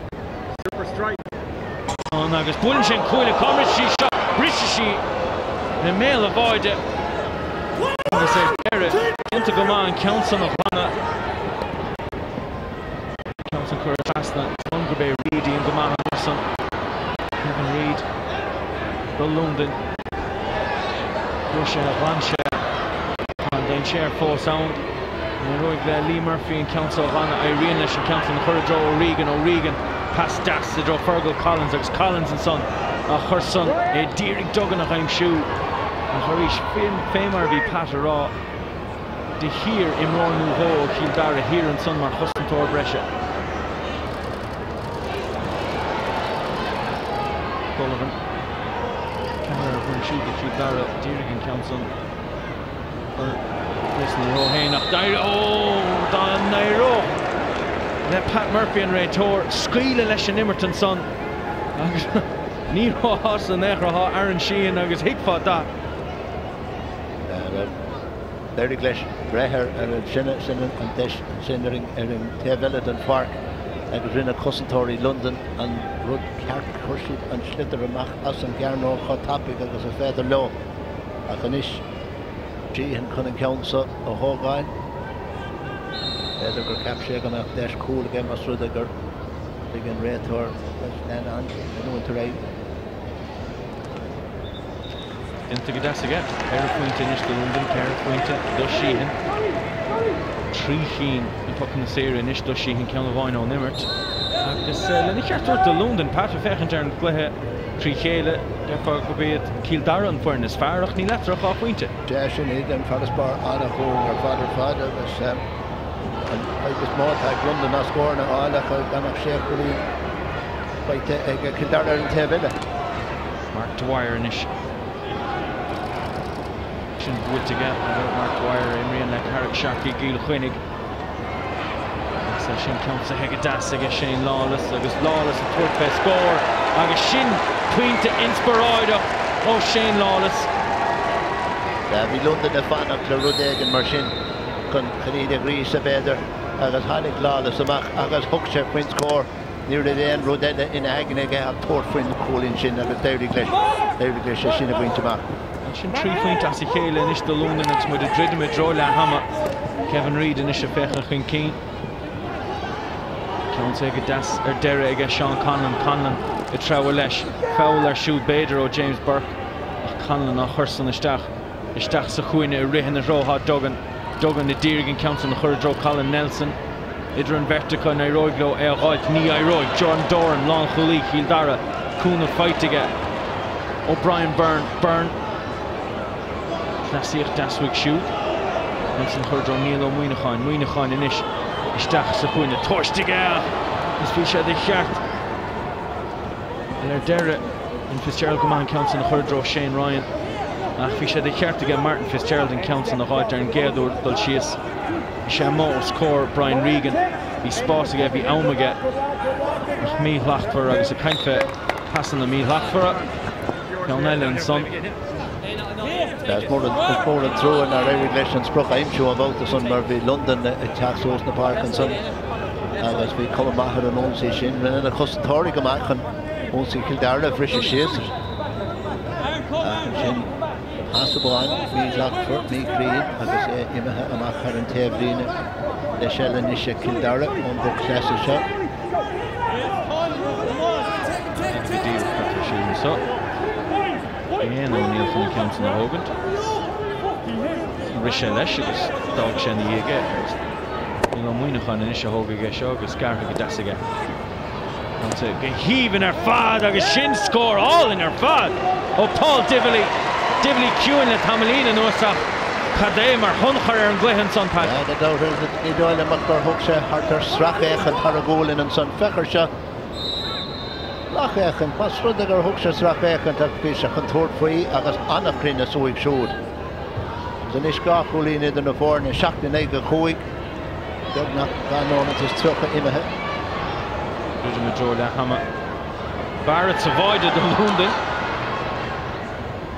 Ann agus buaileann sé an cuaille cá mbrisfidh sí seo? Brisfidh sí i mbéal an bháide agus ar deireadh déanta go maith an ceann san a ghlanadh. Ceann san curtha trasna chun gurb é Reid a dhein go maith ansan. Kevin Reid do Londain. Fuair sé a ghlan sé. Tá an dainséar fós ann. An éireoidh le Lee Murphy an ceann seo a ghlanadh? Éiríonn leis an ceann san a chur i dtreo O'Regan. O'Regan, pas deas i dtreo Fergal Collins agus Collins ansan á chur san é d'iarraidh Duggan a aimsiú. Ach arís, fé mar a bhí Pat a rá, de shíor imreoir nó dhó ó Chill Dara thiar ansan mar chosantóir breise. Sullivan, ceathrar ar bhronn siúd do Chill Dara, d'iarraidh an ceann san a chur trasna leo féin ach d'éirigh, ó, dá n-éireodh le Pat Murphy an réiteoir scaoileadh leis an imirt ansan agus ní róshásta in aon chor atá Aaron Sheehan agus thuigfeá do. D'éirigh leis breith ar an sin an deis ansin ar an taobh eile den pháirc agus rinne cosantóirí Londain an rud ceart, chuir siad an sliotar amach as an gcearnóg chomh tapaidh agus is féidir leo. Ach anois Sheehan chun an ceann seo a thógáil. B'fhéidir gur cheap sé go mbeadh deis cúil aige más rud é gur lig an réiteoir leis leanúint ar aghaidh. Déanta go deas aige. 4 phointe anois do Londain, 4 phointe do Sheehan. 3 chinn na pocanna saora anois do Sheehan, ceann amháin ón imirt. Agus lena cheart a thabhairt do Londain, Pat, ag féachaint ar an gcluiche trí chéile, déarfá gurb iad Cill Dara an foireann is fearr ach níl eatarthu ach 2 phointe. Sea, sin iad an farasbarr an-chúng ar fad ar fad agus an fhadhb is mó atá ag Londain ná scóranna a fháil ach gan ach sé chúilín faighte ag Cill Dara ar an taobh eile. Mark Dwyer anois. Sin buailte aige. Mark Dwyer a imríonn le Carraig Searcaigh i gCill Chainnigh. Agus é sin ceansaithe go deas aige Shane Lawless agus Lawless ag tabhairt fé scór agus sin pointe inspioráideach ó Shane Lawless. Bhí Londain ag fanacht le rud éigin mar sin chun iad a ghríosadh b'fhéidir agus tháinig Lawless amach agus thug sé faoin scór. Ní raibh aon rud eile ina aigne aige ach tabhairt faoin chúilín sin agus d'éirigh leis, d'éirigh leis é sin a bhaint amach. Sin 3 phointe as a chéile anois do Londain agus muid ag druidim i dtreo leath ama. Kevin Reid anois ag féachaint chun cinn. Ceansaithe go deas ar deireadh aige Seán Conlon. Conlon ag treabhadh leis. Foul air siúd b'fhéidir ó James Burke ach Conlon á chur san isteach. Isteach sa chúinne ag rith ina threo tá Duggan. Duggan a d'iarraidh an ceann san a chur i dtreo Colin Nelson. Idir an bheirt acu, an éireoidh leo é a dh'fháilt? Ní éireoidh. Jordan Doran, lánchúlaí Chill Dara, cúnamh faighte aige. ó Brian Byrne. Byrne. Cleasaíocht deas uaidh siúd. Ansan a chur i dtreo Niall Ó Muíneacháin. Muíneacháin anois isteach sa chúinne. Tomhaiste aige ach is bhí sé de cheart ar deireadh. Rinne Fitzgerald go maith an ceann san a chur i dtreo Shane Ryan ach bhí sé de cheart aige Martin Fitzgerald an ceann san a dh'fháilt ar an gcéad uair dul síos. Bhí sé amuigh os comhair Brian Regan. Bhí spás aige, bhí am aige ach míshlachtmhar agus ag caint fé pasanna míshlachtmhara, ceann eile ansan. Is mór an trua nár éirigh leis an sprioc a aimsiú an babhta san mar bhí Londain ag teacht suas na páirce ansan agus bhí cuma maith ar an ionsaí sin. Rinne na cosantóirí go maith chun ionsaí Chill Dara a bhriseadh síos ach ansin pas amháin míshlachtmhar, míchruinn agus é imithe amach thar an taobhlíne le seilbh anois ag Cill Dara ón bpoc sleasa seo. Go díreach cad tá siúl anseo. Éanna Ó Néill chun an ceann san a thógaint. Rith sé leis agus d'fhág sé ina dhiaidh é agus Niall Ó Muíneacháin anois a thógfaidh é seo agus gearrtha go deas aige. Ansa go haoibhinn ar fad agus sin scór álainn ar fad ó Paul Divilly. Divilly ciúin le tamaillín anuas ach cad é mar thionchar ar an gcluiche ansan, Pat? Ní dóigh liom ach gur thug sé thart ar sracfhéachaint thar a ghualainn ansan. Féach air seo. Sracfhéachaint, más rud é gur thug sé sracfhéachaint ach bhí sé chun tabhairt faoi agus an-chruinneas uaidh siúd. Agus anois 2 chúilín idir na foirne, 7-9-5, beagnach 2 nóiméad is 30 imithe. Druidim i dtreo leath ama. Barrett sa bháide do Londain.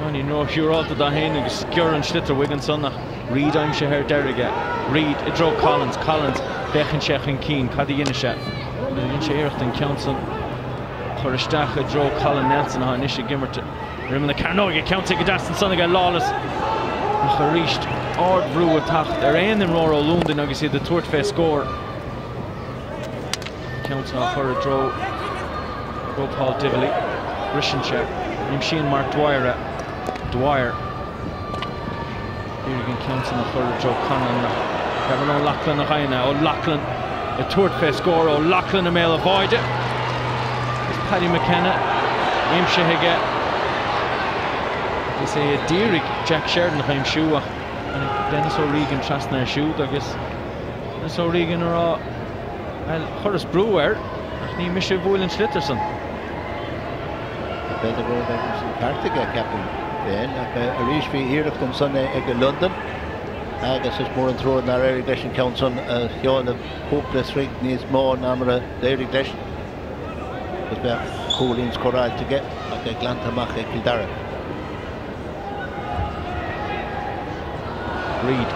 Beagáinín róshiúrálta dó féin agus sciorr an sliotar uaidh ansan ach Reid aimsithe ar deireadh aige. Reid i dtreo Collins. Collins, féachann sé chun cinn. Cad a dhéanfaidh sé? Dhein sé iarracht an ceann san a chur isteach i dtreo Colin Nelson atá anois ag imirt ar imeall na cearnóige. Ceann go deas ansan aige Lawless ach arís ardbhrú ag teacht ar aon imreoir ó Londain agus iad ag tabhairt fé scór. Ceann san á chur i dtreo dtreo Paul Divilly. Briseann sé. Aimsíonn Mark Dwyer é. Dwyer. Iarraidh an ceann san a chur i dtreo Conlon ach Kevin O'Loughlin a gheibheann é. O'Loughlin ag tabhairt fé scór. O'Loughlin i mbéal an bháide. Agus Paddy McKenna aimsithe aige. Agus é a d'iarraidh Jack Sheridan a aimsiú ach tháinig Denis O'Regan trasna air siúd agus Denis O'Regan a rá Bhuel, chuireas brú air ach ní mise a bhuail an sliotar san. B'fhéidir go raibh an ceart aige, ceapaim féin, ach arís bhí iarracht ansan ag Londain agus is mór an trua nár éirigh leis an ceann san a sheoladh cúpla troigh níos mó ná mar a d'éirigh leis agus bheadh cúilín scóráilte aige ach é glanta amach ag Cill Dara. Reid.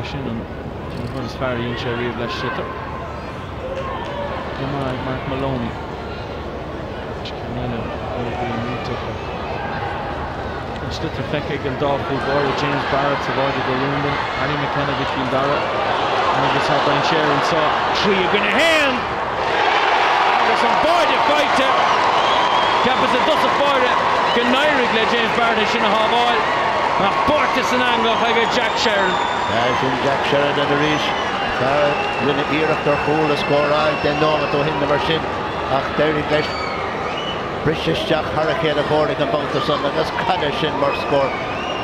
Sin an rud is fearr a dhein sé riamh leis sliotar. Go maith ag Mark Moloney. Ceann eile ó bhí millteach. An sliotar feicthe ag an dá chúl báire, James Barrett sa bháide do Londain, Paddy McKenna do Chill Dara agus tá dainséar anseo. 3 i gcoinne 1 agus an báide faighte. Cheapas i dtosach báire go n-éirigh le James Barrett é sin a shábháil ach buailte san eangach aige Jack Sheridan. Sin Jack Sheridan arís, fear a rinne iarracht ar chúl a scóráil 10 nóiméad ó shin nó mar sin ach d'éirigh leis briseadh isteach thar a chéile chomhraic an babhta san agus cad é sin mar scór.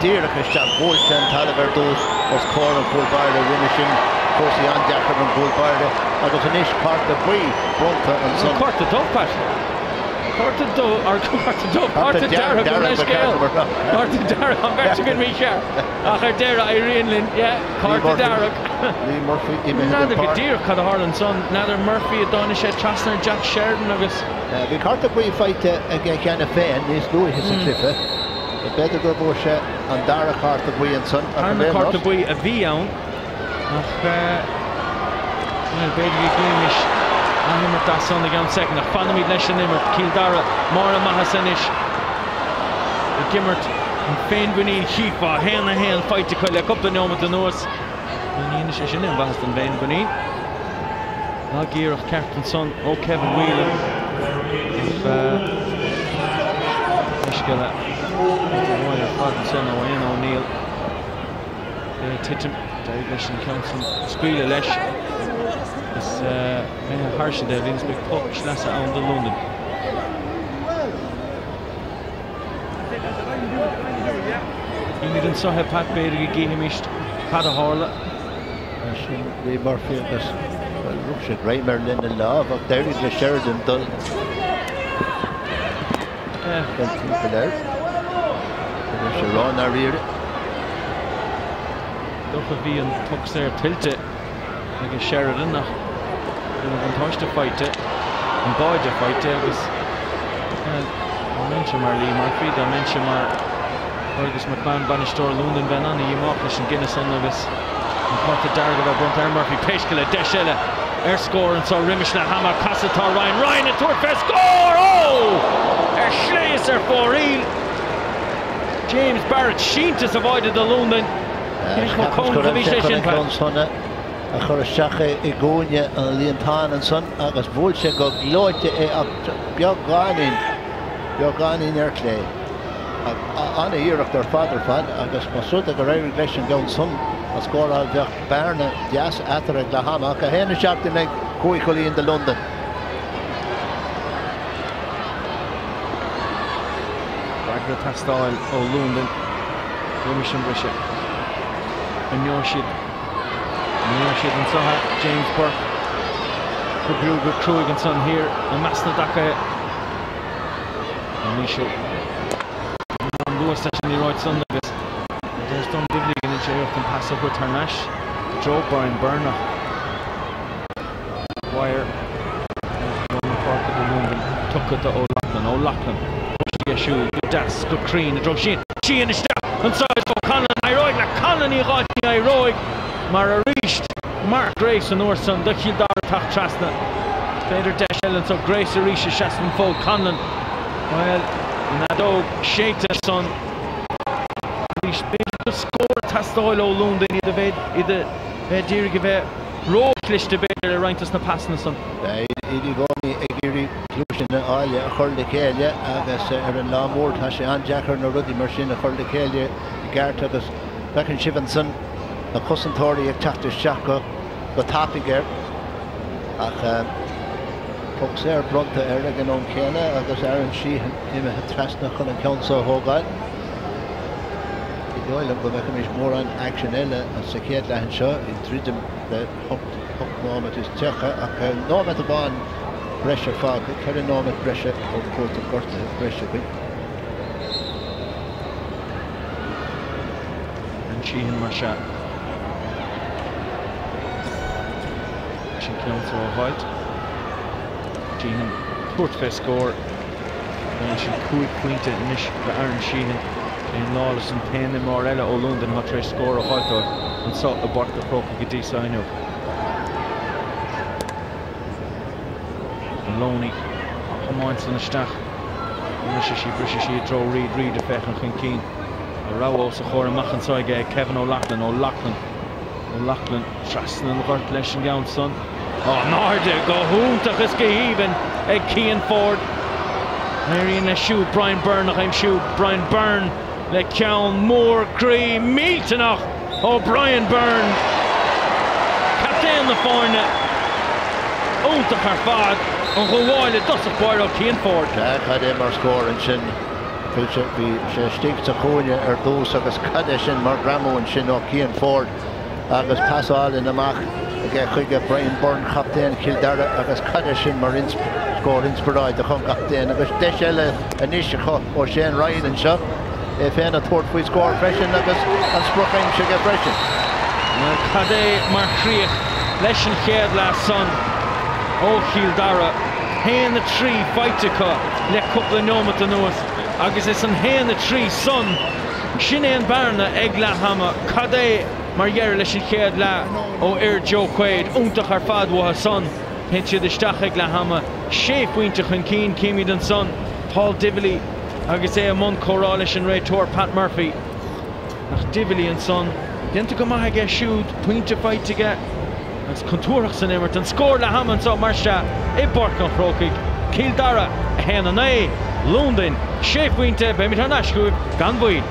Díreach isteach, bhuail sé an talamh ar dtús os comhair an chúl báire, rinne sin cúrsaí an-deacair don gcúl báire agus anois cárta buí bronnta ansan. Cárta dubh, Pat. Cárta dubh, or cárta dubh, cárta dearg gabh mo leithscéal. Cárta dearg, an bheirt againn mícheart. Ach ar deireadh éiríonn linn, yeah, cárta dearg. Lee Murphy imithe den N'fheadar go pháirc. díreach cad a tharla ansan. N'fheadar Murphy a dtáinig sé trasna ar Jack Sheridan agus. Bhí cárta buí faighte aige cheana féin níos luaithe sa chluiche. B'fhéidir gur bhfuair sé an dara cárta buí ansan ach Tarna ar aon cárta nós. buí a bhí ann ach bhuel, b'fhéidir go gcloífimis athimirt as san i gceann soicind ach fanfaimid leis an imirt. Cill Dara barr a maitheasa anois ag imirt an féinmhuinín chífeá, 1-1 faighte acu le cúpla neomat anuas. Ní dhéanfaidh sé sin aon mhaitheas don bhféinmhuinín. Lag-iarracht ceart ansan ó Kevin Whelan ach leithscéal amháin ar fad ansan ó Éanna O'Neill. É ag titim, d'éirigh leis an ceann san scaoileadh leis. Is imithe thar sa dtaobhlíne is beidh poc sleasa ann do Londain. Chímid anseo é Pat, b'fhéidir go gcífimist cad a tharla. Sin Lee Murphy agus, bhuel, rug sé greim air lena lámh ach d'éirigh le Sheridan dul timpeall air. Bhí sé ró-dháiríre. Dócha bhí an poc saor tuillte ag Sheridan ach bhí an buntáiste faighte, an báide faighte agus dá mbeinnse mar Lee Murphy, dá mbeinnse mar Fergus McMahon, bainisteoir Londain, bheinn an-dhíomách leis an gcinneadh san agus an cárta dearg a bheith bronnta ar Murphy. Pé scéal é, deis eile ar scór anseo roimis leath ama, casadh tá Ryan, Ryan ag tabhairt fé scór! Ó! Ar chlé is ar fóraoil! James Barrett sínte sa bháide do Londain. Cé chomh cóngarach a bhí sé sin, Pat? a chur isteach i gcúinne an líontáin ansan agus bhuail sé go gleoite é ach beagáinín, beagáinín ar chlé. An-iarracht ar fad ar fad agus más rud é gur éirigh leis an gceann san a scóráil bheadh bearna deas eatarthu ag leath ama ach 1-7 in aghaidh 5 chúilín do Londain. Freagra ag teastáil ó Londain roimis an briseadh. An ngeobhaidh siad? An ngeobhaidh siad anseo James Burke ag oibriú go cruaidh ansan thiar i measc na dtacaithe. An íseal. An luas leis an liathróid san agus deir Tom Divilly go ndéanfaidh sé iarracht an pas a thabhairt thar n-ais i dtreo Brian Byrne ach Wire lár na páirce do Londain tugtha do O'Loughlin. O'Loughlin aige siúd go deas go cruinn i dtreo Sheehan. Sheehan isteach anseo i dtreo Conlon. Éireoidh le Conlon í a dh'fháilt ní éireoidh mar arís Mark Grace an uair san do Chill Dara teacht trasna. B'fhéidir deis eile anseo Grace arís ag seasamh an fód Conlon bhuel an fheadóg séidte ansan arís b'fhéidir go scór ag teastáil ó Londain iad a bheith iad a bheith d'iarraidh a bheith Ró-chliste b'fhéidir le roinnt dos na pasanna san. Iad i gcónaí ag iarraidh gluaiseanna áille a chur le chéile agus ar an lá mór tá sé an-deacair na rudaí mar sin a chur le chéile i gceart agus feiceann sibh ansan na cosantóirí ag teacht isteach go tapaidh air ach poc saor bronnta air ag an am céanna agus Aaron Sheehan imithe trasna chun an ceann seo a thógáil. Ní dóigh liom go bhfeicfimis mórán aicsin eile sa chéad leath anseo, ag druidim le 8 nóiméad is 30, ach nóiméad amháin breise fágtha, 4 nóiméad breise ó chúirt an ghortaithe breise againn. Aaron Sheehan mar sea. Sin ceann seo a fháilt. Sheehan tabhairt fé scór. Bíonn sin 5 phointe anois do Aaron Sheehan. Shane Lawless an t-aon imreoir eile ó Londain atá tar éis scór a fháilt dóibh anseo i bPáirc an Chrócaigh go dtí seo inniu. Moloney á thiomáint san isteach. An mbrisfidh sí? Brisfidh sí i dtreo Reid. Reid ag féachaint chun cinn. A rogha os a chomhair amach anseo aige ag Kevin O'Loughlin. O'Loughlin. O'Loughlin trasna an ghoirt leis an gceann san. In airde go hiontach is go haoibhinn ag Cian Forde. Éiríonn leis siúd Brian Byrne a aimsiú. Brian Byrne le ceann mór groí millteanach ó Brian Byrne. Captaen na foirne. Iontach ar fad an ghabháil i dtosach báire ó Cian Forde. Sea, cad é mar scór ansin. Bhí sé istigh sa chúinne ar dtús agus cad é sin mar ghreamú ansin ó Cian Forde agus pas álainn amach aige chuige Brian Byrne, captaen Chill Dara agus cad é sin mar scór inspioráideach ón gcaptaen agus deis eile anois acu ó Shane Ryan anseo, é féin ag tabhairt faoi scór freisin agus an sprioc aimsithe aige freisin. Bhuel, cad é mar chríoch leis an chéad leath san ó Chill Dara. 1-3 faighte acu le cúpla neomat anuas agus is an 1-3 san, sin é an bearna ag leath ama. Cad é mar dheireadh leis an chéad leath ó fhir Joe Quaid. Iontach ar fad uathu san. Téann siad isteach ag leath ama, sé phointe chun cinn. Címid ansan Paul Divilly agus é i mbun comhrá leis an réiteoir Pat Murphy. Ach Divilly ansan, déanta go maith aige siúd, pointe faighte aige agus contúirteach san imirt. An scór leath ama anseo mar sea i bPáirc an Chrócaigh, Cill Dara 1, 9, Londain 6 phointe. Beimid thar n-ais chugaibh gan mhoill.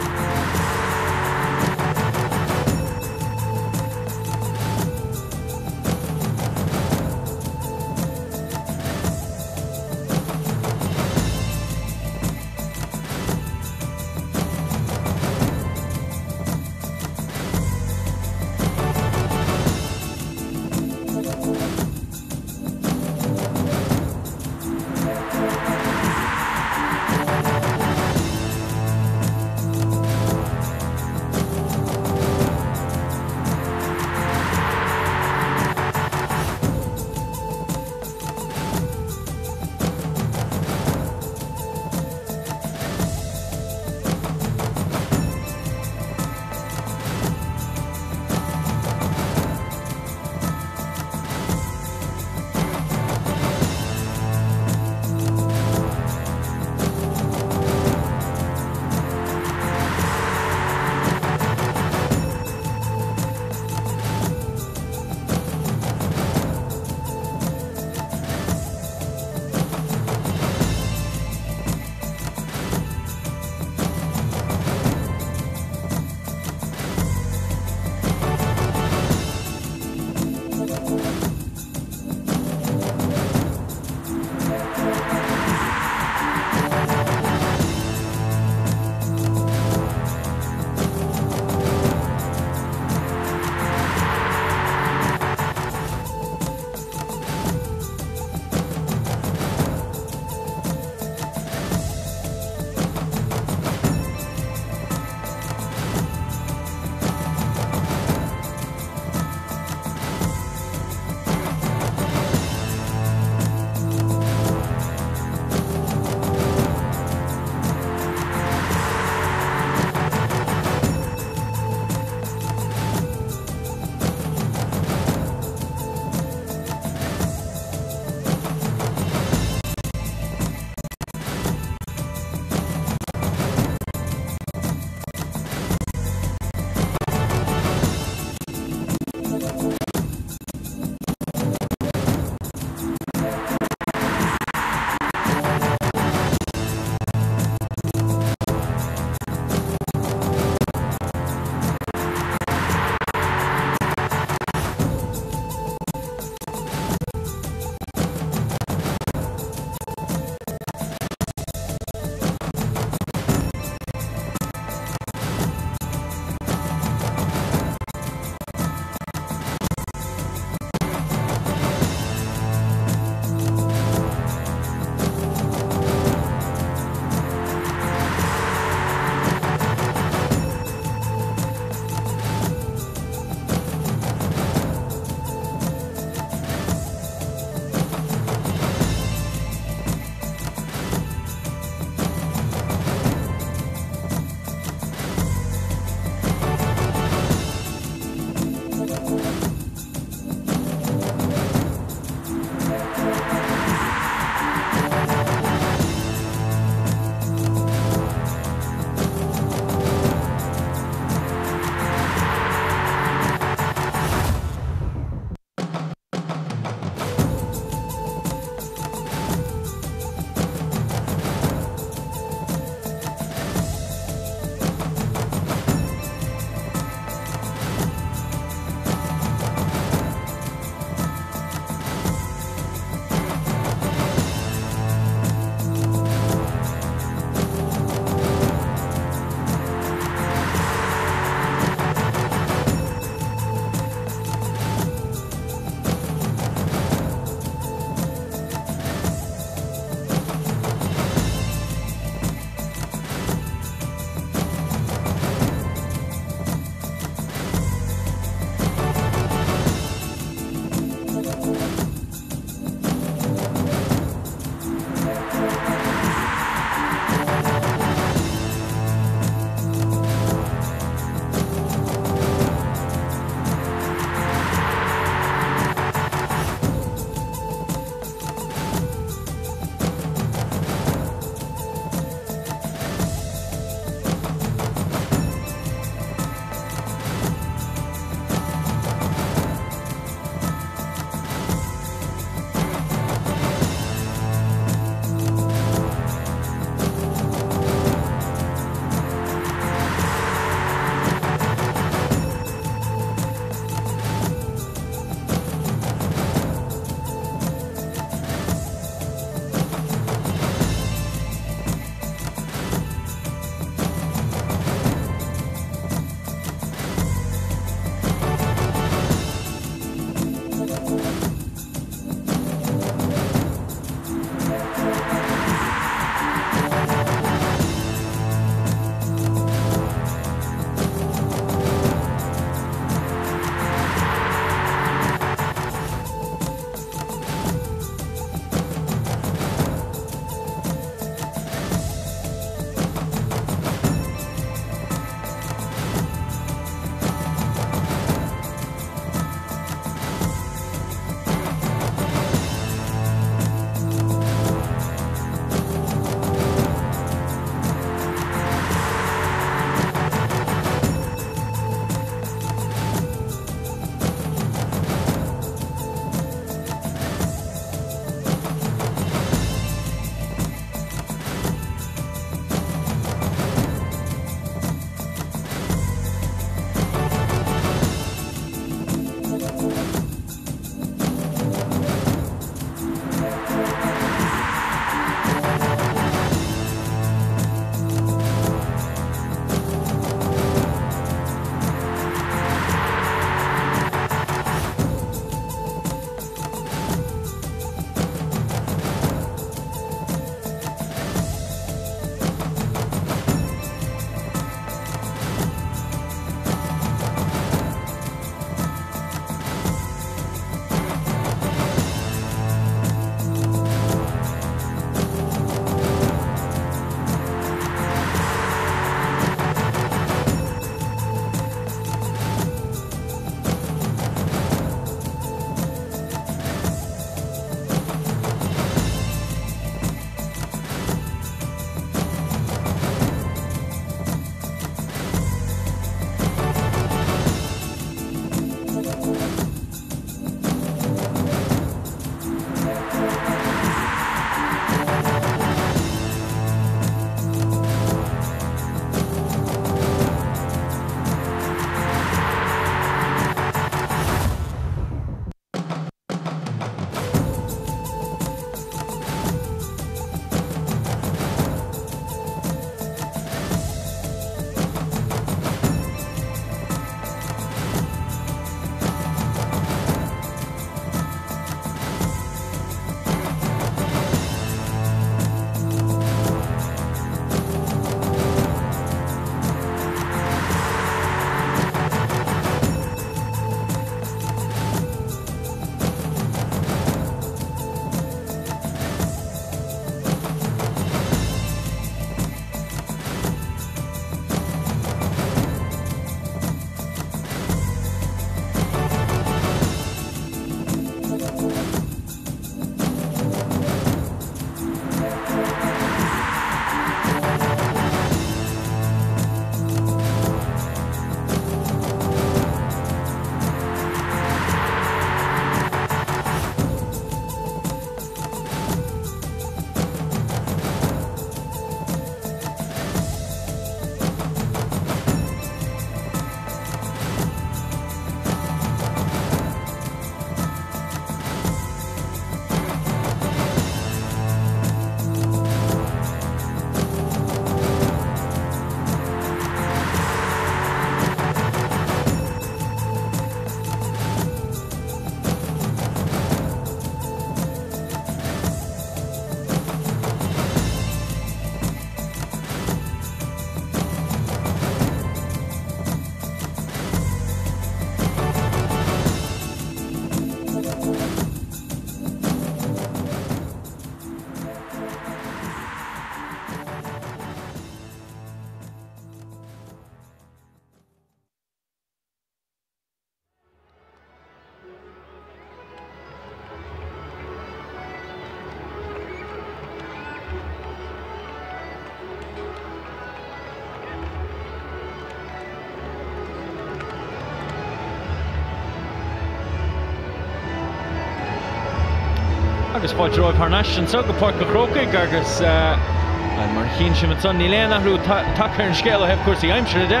Agus fáilte romhaibh thar n-ais anseo go Páirc an Chrócaigh agus mar a chíonn sibh ansan níl aon athrú tagtha ar an scéal ó thaobh cúrsaí aimsire de.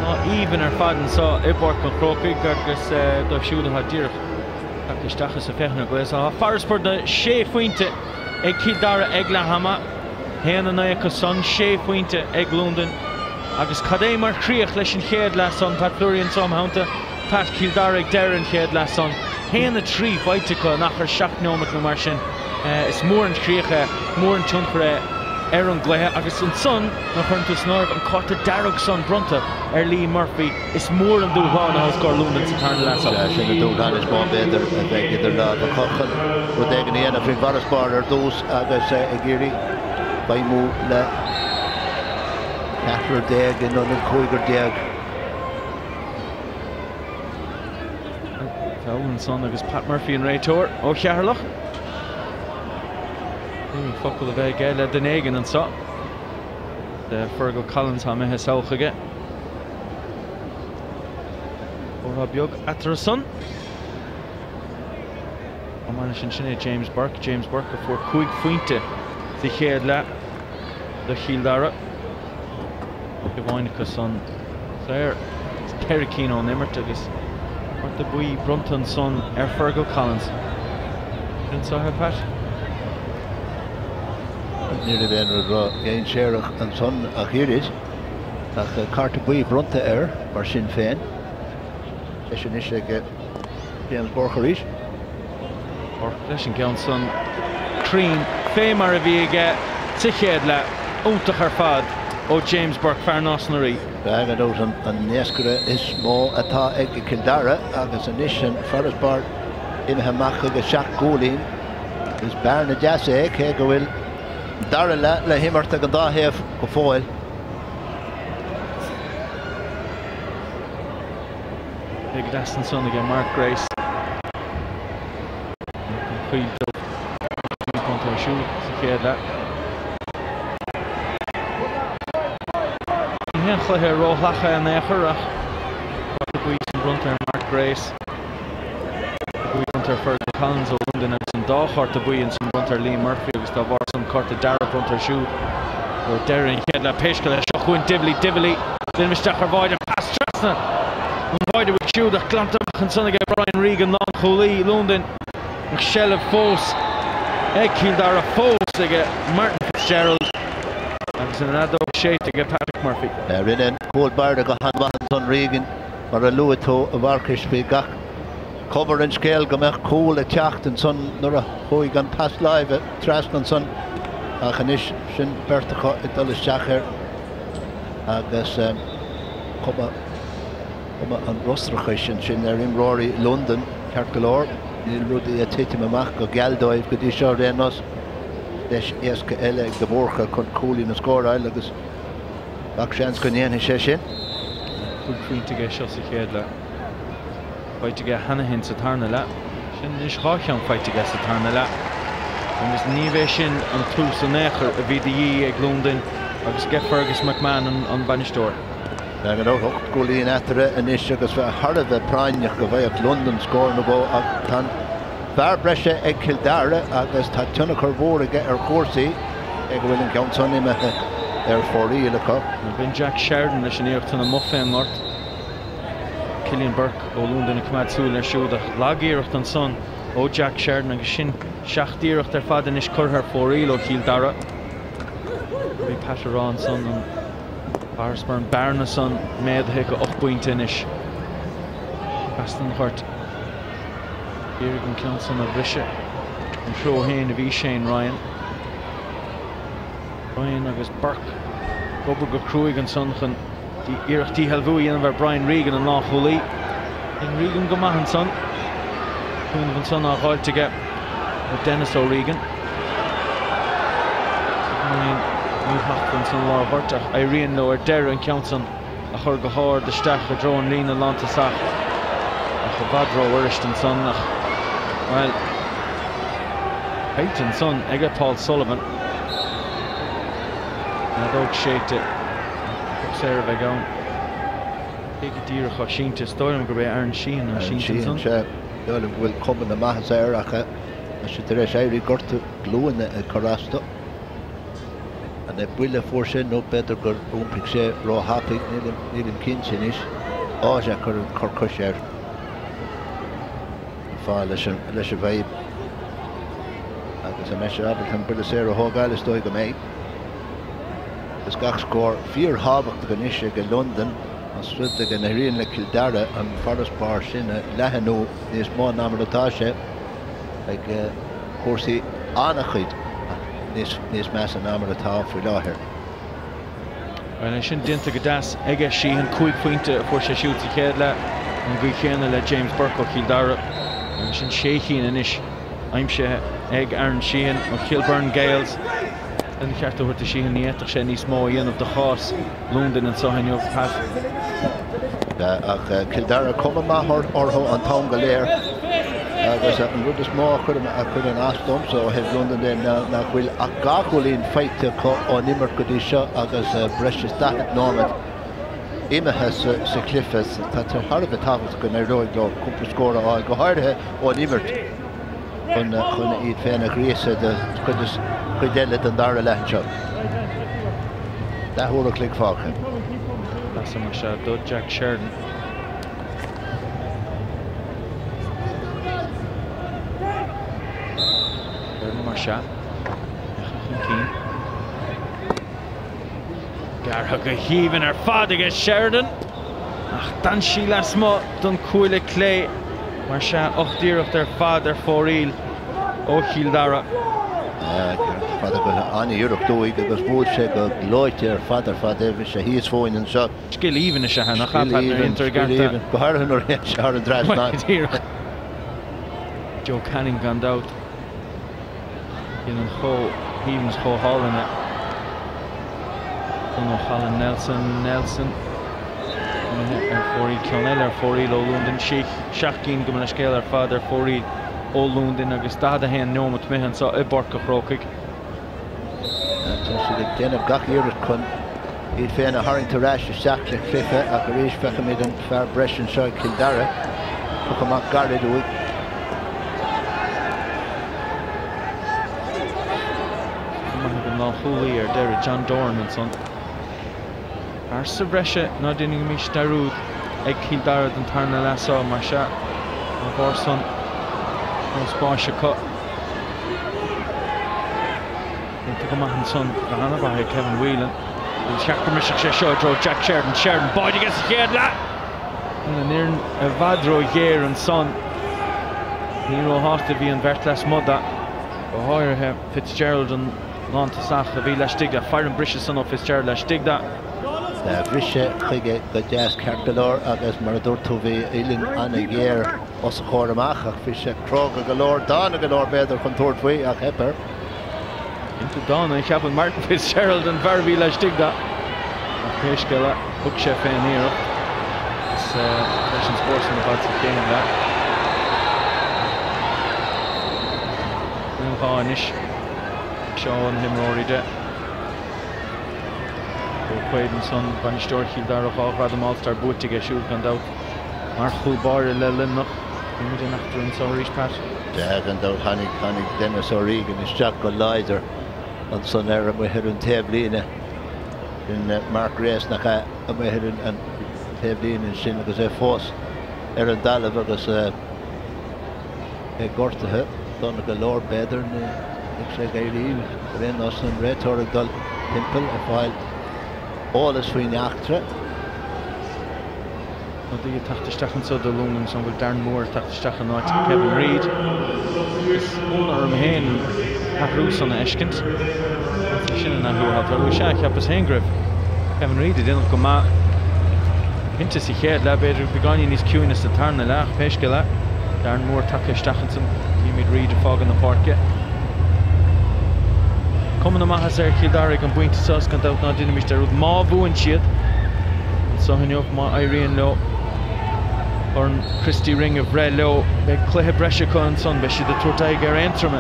Lá aoibhinn ar fad anseo i bPáirc an Chrócaigh agus dóibh siúd atá díreach tagtha isteach is ag féachaint ar gléas tá farasbarr de sé phointe ag Cill Dara ag leath ama. 1-9 acu san, sé phointe ag Londain. Agus cad é mar chríoch leis an chéad leath san, Pat Fleury anseo im theannta. Pat, Cill Dara ag deireadh an chéad leath san. 1-3 faighte acu in achar 7 neomat nó mar sin. Is mór an chríoch é, mór an tionchar é ar an gcluiche. Agus ansan, nuair a chuireann tú san áireamh an cárta dearg san bronnta ar Lee Murphy, is mór an dúshlán atá os comhair Londain sa tarna leath san. Sea, sin an dúshlán is mó b'fhéidir a bheidh idir lámha acu chun rud éigin a dhéanamh faoin bhfarasbarr ar dtús agus ag iarraidh feidhmiú le 14 in ionad 15. Foul ansan agus Pat Murphy an réiteoir ó Cheatharlach. Ní focal a bheith aige le duine éigin anseo. Fergal Collins tá imithe sall chuige. Comhrá beag eatarthu san. Chomh maith leis sin, sin é James Burke, James Burke a fuair 5 phointe sa chéad leath do Chill Dara. Amháin acu san saor agus 4 cinn ón imirt agus cárta buí bronnta ansan ar Fergal Collins. Sin seo, a Pat? Ní raibh aon rud ró-dhainséarach ansan ach oiread, ach cárta buí bronnta air mar sin féin. Deis anois ag James Burke arís. Burke leis an gceann san cruinn fé mar a bhí aige sa chéad leath. Iontach ar fad ó James Burke, fear Nás na Rí. Gan dabht an naoscaire is mó atá ag Cill Dara agus anois an farasbarr imithe amach chuig a seacht gcúilín. Is bearna deas é cé go bhfuil an dara leath le himirt ag an dá thaobh go fóill. Ag deas ansan aige Mark Grace. An Choill Dubh pointe ar siúl sa chéad leath. Ní haon chluiche róshlactha in aon chor ach cárta buí san bronnta ar Mark Grace. Cárta buí bronnta ar Fergal Collins ó Londain agus an dá chárta buí ansan bronnta ar Liam Murphy agus dá bharr san cárta dearg bronnta air siúd. Roimh deireadh an chéad leath pé scéal é seo chugainn Divilly, Divilly, déanamh isteach ar bháide, pas trasna an bháide uaidh siúd ach glanta amach ansan aige Brian Regan, lánchúlaí Londain, ach seilbh fós ag Cill Dara fós aige Martin Fitzgerald agus an fheadóg séidte aige Patrick Murphy. Rinne an cúl báire go han-mhaith ansan Regan, mar a luaigh tú a Mharcais, bhí gach cuma ar an scéal go mbeadh cúl ag teacht ansan nuair a chuaigh an pas láimhe trasna ansan ach anois sin beirt acu ag dul isteach air agus cuma cuma an fhrustrachais ansin ar imreoirí Londain ceart go leor. Níl rudaí ag titim amach go geal dóibh go dtí seo ar aon nós. Deis éasca eile ag de Búrca chun cúilín a scóráil agus gach seans go ndéanfaidh sé sin. 5 phointe aige seo sa chéad leath. Faighte aige cheana féin sa tarna leath. Sin anois 2 cheann faighte aige sa tarna leath. Agus ní bheidh sin an tús in aon chor a bhí de dhíth ag Londain agus aige Fergus McMahon an bainisteoir. Gan dabht 8 gcúilín eatarthu anois agus bheadh thar a bheith práinneach go bhfaigheadh Londain scór nó dhó ach tá an fear breise ag Cill Dara agus tá tionchar mhór aige ar chúrsaí cé go bhfuil an ceann san imithe ar fóraoil acu. B'in Jack Sheridan leis an iarracht san amuigh fén ngort. Cillian Burke ó Londain ag coimeád súil air siúd ach lag-iarracht ansan ó Jack Sheridan agus sin 7 iarracht ar fad anois curtha ar fóraoil ó Chill Dara. Bhí Pat ag rá ansan an farasbarr an bearna san méadaithe go 8 bpointe anois. Trasna an ghoirt. Iarraidh an ceann san a bhriseadh. An treo féin a bhí Shane Ryan. Ryan agus Burke ag obair go cruaidh ansan chun Iarracht díshealbhú a dhéanamh ar Brian Regan, an lánchúlaí. Dhein Regan go maith ansan. Cúnamh ansan á dh'fháilt aige ó Denis O'Regan. Beagáinín míshlachta ansan lár ghoirt ach éiríonn leo ar deireadh an ceann san a chur go hard isteach i dtreo an líne lántosach. Ach i bhfad rófhuirist ansan ach, bhuel, caillte ansan aige Paul Sullivan. An fheadóg séidte. Poc saor a bheidh ann. Cé go díreach á sínte, is dóigh liom gurb é Aaron Sheehan á sínte ansan. Aaron Sheehan, sea. Dóigh liom go bhfuil cuma na maitheasa air ach Tá sé tar éis éirí gortú glúine ag cur as dó. An é buille a fuair sé nó b'fhéidir gur iompaigh sé róthapaidh, nílim cinnte anois. Á sea, cuireadh cor coise air. An fáth leis an bhfadhb. Agus an mbeidh sé ábalta an buille saor a thógáil? Is dóigh go mbeidh. Agus gach scór fíorthábhachtach anois ag Londain más rud é go n-éiríonn le Cill Dara an farasbarr sin a leathnú níos mó ná mar atá sé. Beidh cúrsaí an-chuid níos measa ná mar atá faoi láthair. Bhuel, é sin déanta go deas aige Sheehan. 5 phointe a fuair sé siúd sa chéad leath, an gcaoi chéanna le James Burke ó Chill Dara. Agus sin sé chinn anois aimsithe ag Aaron Sheehan ó Kilburn Gaels. Lena cheart a thabhairt do Sheehan, ní fhéadfadh sé níos mó a dhéanamh do chás Londain anseo inniu, Pat. Ach Cill Dara, cuma maith orthu an t-am go léir agus an rud is mó a chuireann as domsa ó thaobh Londain de ná nach bhfuil ach 2 chúilín faighte acu ón imirt go dtí seo agus breis is 40 nóiméad imithe sa chluiche. Tá sé thar a bheith tábhachtach go n-éireoidh leo cúpla scór a fháil, go háirithe ón imirt, chun iad féin a ghríosadh do chuid eile den dara leath anseo. Leathuair a chloig fágtha. Pas mar seo do Jack Sheridan. Sheridan mar seo. Chun cinn. Gearrtha go haoibhinn ar fad aige Sheridan. Ach d'fhan sí lasmuigh don cuaille clé. Mar sea, 8 iarracht ar fad ar fóraoil ó Chill Dara. Fada go an-iarracht uaidh agus bhuail sé go gleoite ar fad ar fad é. Bhí sé thíos fúinn anseo. Scil aoibhinn is ea é, nach ea, Pat, nuair a dhéantar i gceart é. Go háirithe nuair a théann sé thar an dtrasnán. Díreach. Joe Canning gan dabht. Déanann chomh haoibhinn is chomh hálainn é. Ó Colin Nelson, Nelson. Imithe ar fóraoil, ceann eile ar fóraoil ó Londain. 7 gcinn gabh mo leithscéal ar fad ar fóraoil ó Londain agus 41 neomat imithe anseo i bPáirc an Chrócaigh. Tá siad ag déanamh gach iarracht chun iad féin a tharraingt ar ais isteach sa chluiche ach arís feicimid an fear breise anseo ag Cill Dara. Poc amach gairid uaidh. Maith ag an lánchúlaí ar deireadh, John Doran ansan. Fear sa bhreise, ná déanaimis dearúd, ag Cill Dara don tarna leath seo, mar sea, dá bharr san, tá spáis acu. Déanta go maith ansan, go han-mhaith ag Kevin Whelan. Agus cheart go mbrisfeadh sé seo i dtreo Jack Sheridan. Sheridan báide aige sa chéad leath! Bhí an fhoireann i bhfad ró-ghéar ansan. Ní róshásta a bhí an bheirt lasmuigh de, go háirithe Fitzgerald an lántosach a bhí laistigh de. Fuair an briseadh san ó Fitzgerald laistigh de. Bhris sé chuige go deas ceart go leor agus mar a dúirt tú bhí uillinn an-ghéar os a chomhair amach ach bhí sé cróga go leor, dána go leor b'fhéidir chun tabhairt faoi ach theip air. Iontach dána a cheapaim Martin Fitzgerald an fear a bhí laistigh de. Ach pé scéal é, thug sé fén iarracht agus leis an scór san ar fad sa chéad leath. 1-2 anois. Seo na himreoirí de. Joe Quaid ansan, bainisteoir Chill Dara, 2 ghradam All-Star buaite aige siúd gan dabht mar chúl báire le Luimneach. Feicimid an eachtra anseo arís, Pat. Sea, gan dabht tháinig, tháinig Denis O'Regan isteach go láidir ansan air amuigh ar an taobhlíne. Sin Mark Grace nach ea amuigh ar an taobhlíne ansin agus é fós ar an dtalamh agus é gortaithe dona go leor b'fhéidir, níl sé ag éirí ar aon nós, an réiteoir ag dul timpeall ag fáil eolas faoin eachtra. Rudaí ag teacht isteach anseo do Londain ansan bhfuil Darren Moore ag teacht isteach in áit Kevin Reid. Is ionadh orm féin an t-athrú san a fheiscint. Is é sin an athrú atá ag tarlú. Sea, cheapas féin go raibh Kevin Reid ag déanamh go maith. Cinnte sa chéad leath, b'fhéidir beagáinín níos ciúine sa tarna leath, ach pé scéal é, Darren Moore tagtha isteach ansan, chímid Reid ag fágáil na páirce. Cuma na maitheasa ar Chill Dara ag an bpointe seo, is gan dabht ná déanaimis dearúd má bhuann siad anseo inniu, má éiríonn leo Corn Christy Ring a bhreith leo, beidh cluiche breise acu ansan, beidh siad ag tabhairt aghaidh ar Aontroim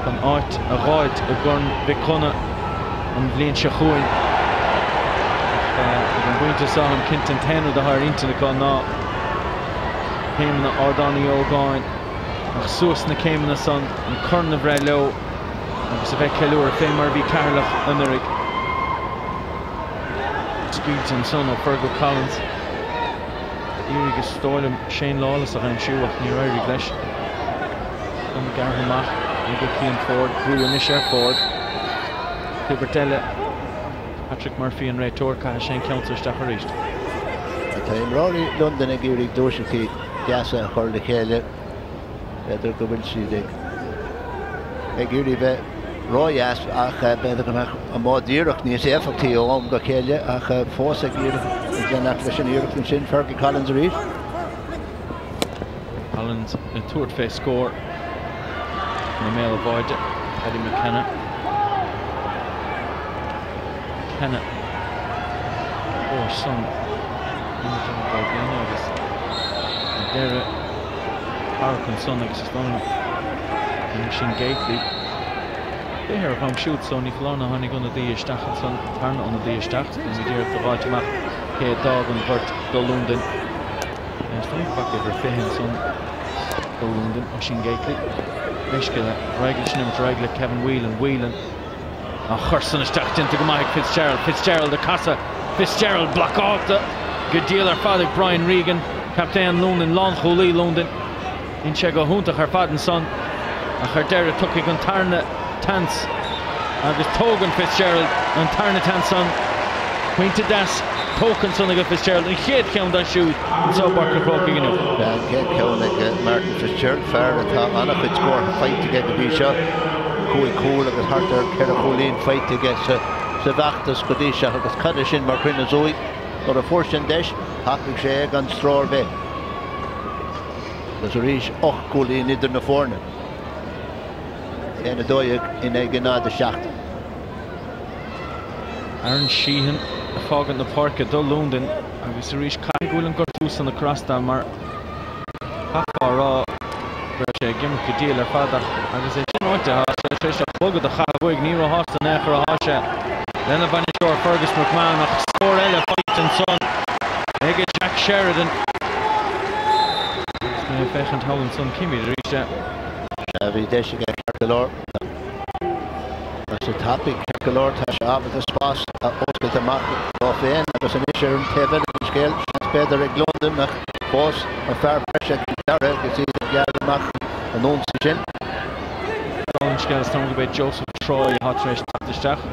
chun áit a dh'fháilt i gCorn Mhic Cionnaith. an bhliain seo chugainn. Ach ag an bpointe seo, táim cinnte an t-aon rud atá ar intinn acu ná céimeanna Ardán Uí Ógáin Ach suas na céimeanna san, an corn a bhreith leo agus a bheith ag ceiliúradh fé mar a bhí Ceatharlach anuraidh. Scaoilte ansan ó Fergal Collins. D'iarraidh is dóigh liom Shane Lawless a aimsiú ach níor éirigh leis. An gearrtha amach ag Cian Forde, brú anois ar Forde. Clibirt eile. Patrick Murphy an réiteoir, caithfidh sé an ceann seo isteach arís. Tá imreoirí Londain ag iarraidh gluaiseachtaí deasa a chur le chéile. B'fhéidir go bhfuil siad ag ag iarraidh bheith ródheas ach b'fhéidir go mbeadh an modh díreach níos éifeachtaí ó am go chéile ach fós ag iarraidh ag leanacht leis an iarracht ansin Fergie Collins arís. Collins ag tabhairt fé scór i mbéal an bháide, Paddy McKenna. McKenna ar son Imogen agus ar deireadh tarrac ansan agus is dóigh liom sin Gately. Bith ar a dhroim siúd so ní foláir nár tháinig ionadaí isteach ansan, tarna ionadaí isteach, déanfaimid iarracht a dh'fháilt amach cé a d'fhág an gort do Londain. Is dóigh go bhfaca uimhir 20 ansan do Londain, Oisín Gately. Leithscéal, ar aghaidh leis an imirt, ar aghaidh le Kevin Whelan, Whelan á chur san isteach, déanta go maith ag Fitzgerald, Fitzgerald ag casadh, Fitzgerald blocáilte go diail ar fad ag Brian Regan, captaen Londain, lánchúlaí Londain. Dhein sé go hiontach ar fad ansan ach ar deireadh tiocfaidh an tarna tseans agus tógann Fitzgerald an tarna tseans san. Pointe deas tógtha ansan ag Fitzgerald, an chéad cheann dá siúd anseo i bPáirc an Chrócaigh inniu. An chéad cheann ag Martin Fitzgerald, fear atá an-chuid scórtha faighte aige go dtí seo, cúig chúl agus thart ar cheithre chúilín faighte aige sa bhfeachtas go dtí seo agus cad é sin mar chruinneas uaidh? Nuair a fuair sé an deis, thapaigh sé é gan stró ar bith. Agus arís, 8 gcúilín idir na foirne. 1-12 in aghaidh 0-7. Aaron Sheehan ag fágaint na páirce do Londain agus arís caithfidh go bhfuil an gortú san ag cur as dó mar chaithfeá a rá go raibh sé ag imirt go diail ar fad ach agus é sin ráite tá sé tar éis a chlogad a chaitheamh uaidh ní róshásta in aon chor atá sé lena bhainisteoir Fergus McMahon ach scór eile faighte ansan ag Jack Sheridan. Agus mé ag féachaint thall ansan címid arís é. Sea, bhí deis aige ceart go leor. Tá sé tapaidh ceart go leor, tá sé ábalta spás a oscailt amach dó féin agus anois ar an taobh eile den scéal, seans b'fhéidir ag Londain ach fós an fear breise ag Cill Dara agus iad ag gearradh amach an ionsaí sin. Dála an scéil, is dóigh liom gurb é Joseph Troy atá tar éis teacht isteach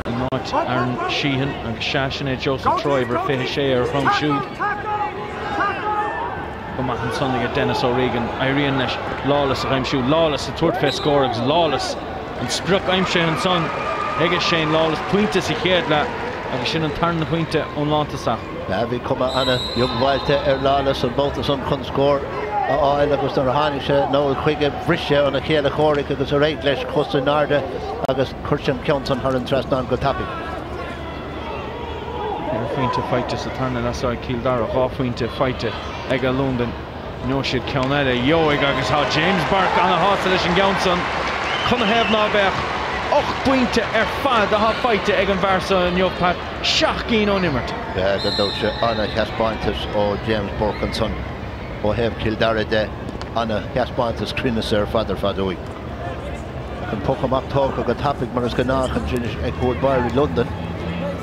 in áit Aaron Sheehan agus sea, sin é Joseph Troy, uimhir 26 ar a dhroim siúd. Go maith ansan aige Denis O'Regan. Éiríonn leis Lawless a aimsiú. Lawless ag tabhairt fé scór agus Lawless an sprioc aimsithe ansan aige Shane Lawless. Pointe sa chéad leath agus sin an tarna pointe ón lántosach. Bhí cuma ana-dhiongbháilte ar Lawless an babhta san chun scór a fháil agus nuair a tháinig sé anall chuige bhris sé óna chéile comhraic agus ar aghaidh leis cos in airde agus chuir sé an ceann san thar an trasnán go tapaidh. Ceithre phointe faighte sa tarna leath seo ag Cill Dara, 2 phointe faighte ag Londain. Gheobhaidh siad ceann eile, gheobhaidh agus tá James Burke ana-shásta leis an gceann san. Canathaobh ná beadh? 8 bpointe ar fad atá faighte ag an bhfear seo inniu, Pat, 7 gcinn ón imirt. Gan dabht, ana-thaispeántas ó James Burke ansan ó thaobh Chill Dara de, ana-thaispeántas cruinneasa ar fad ar fad uaidh. Ach an poc amach tógtha go tapaidh mar is gnách ansin ag cúl báire Londain.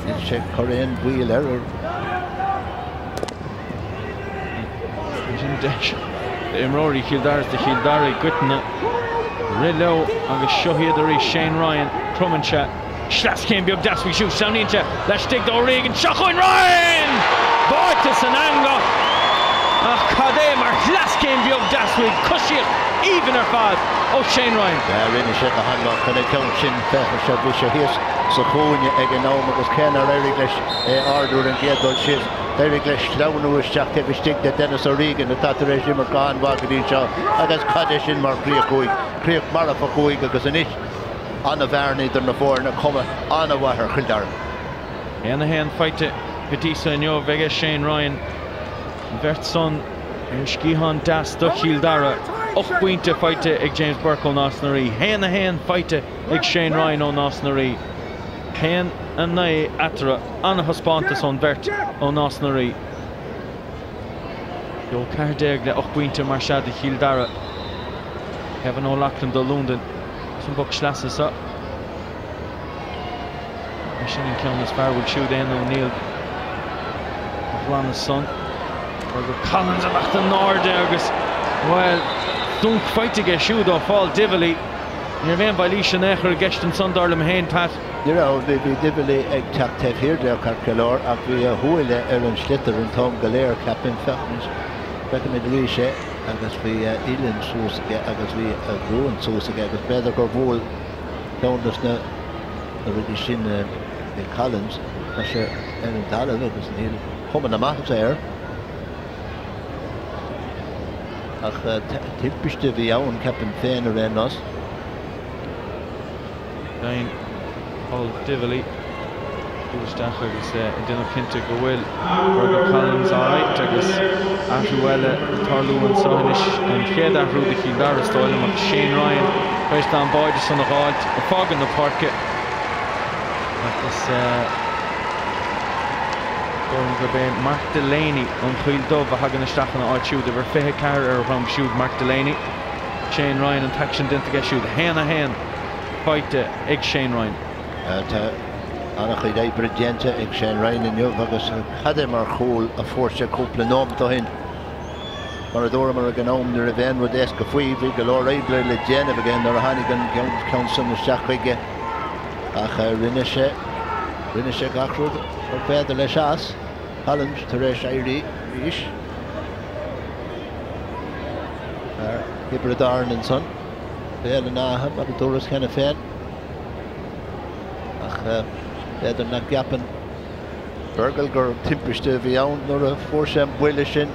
Níl sé ag cur aon mhoill air. Ansin deis d'imreoirí Chill Dara is do Chill Dara i gcoitinne rith leo agus seo iad arís Shane Ryan, cromann sé, sleaschéim beag deas uaidh siúd, sleamhnaíonn sé laistigh d'O'Regan, seo chugainn Ryan! Báite san eangach ach cad é mar shleaschéim bheag deas uaidh, coisíocht aoibhinn ar fad ó Shane Ryan. Rinne sé go han-mhaith chun an ceann sin, féach anseo, bhí sé thíos sa chúinne ag an am agus cé nár éirigh leis é a ardú ar an gcéad dul síos, d'éirigh leis sleamhnú isteach taobh istigh de Denis O'Regan atá tar éis imirt go han-mhaith go dtí seo agus cad é sin mar chríoch uaidh, críoch marfach uaidh agus anois an-bhearna idir na foirne, cuma an-mhaith ar Chill Dara. 1-1 faighte go dtí so inniu aige Shane Ryan. An bheirt san ar sciathán deas do Chill Dara. 8 bpointe faighte ag James Burke ó Nás na Rí. 1-1 faighte ag Shane Ryan ó Nás na Rí. 1-9 eatarthu. An-thaispeántas ón bheirt ó Nás na Rí. 2-14 le 8 bpointe mar sea do Chill Dara. Kevin O'Loughlin do Londain san bpoc sleasa seo. Sin an ceann is fearr uaidh siúd Éanna O'Neill a ghlanadh san. Fergal Collins amach in airde agus, bhuel, dúnc faighte aige siúd ó Phaul Divilly. Ní raibh aon mhailís in aon chor i gceist ansan, dar liom féin, Pat. Ní raibh. Bhí Divilly ag teacht taobh thiar de ceart go leor ach bhí a shúile ar an sliotar an t-am go léir, ceapaim. Féachaimid, feicimid arís é agus bhí a uillinn suas aige agus bhí a ghuain suas aige agus b'fhéidir gur bhuail ceann de na rudaí sin é Collins. Tá sé ar an dtalamh agus níl cuma na maitheasa air. Ach timpiste a bhí ann, ceapaim féin, ar aon nós. Dein Paul Divilly dul isteach agus ag déanamh cinnte go bhfuil Fergal Collins alright agus athrú eile ag tarlú anseo anois, an chéad athrú do Chill Dara is dóigh liom agus Shane Ryan tar éis dó an báide san a dh'fháilt ag fágaint na páirce agus dóigh liom gurb é Mark Delaney ón Choill Dubh a thagann isteach ina áit siúd, uimhir 24 ar a dhrom siúd, Mark Delaney. Shane Ryan an t-aicsean déanta aige siúd, 1-1 faighte ag Shane Ryan. Tá an-chuid oibre déanta ag Shane Ryan inniu agus cad é mar chúl a fuair sé cúpla nóimeat ó shin. Mar a dúramar ag an am, ní raibh aon rud éasca faoi, bhí go leor oibre le déanamh aige nuair a tháinig an ceann san isteach chuige ach rinne sé, rinne sé gach rud gur féidir leis as. Collins tar éis éirí arís. Fear Thiobraid Árann ansan. Béal an Átha, mar a dúras cheana féin. Ach b'fhéidir nach gceapann Fergal gur timpiste a bhí ann nuair a fuair sé an buille sin.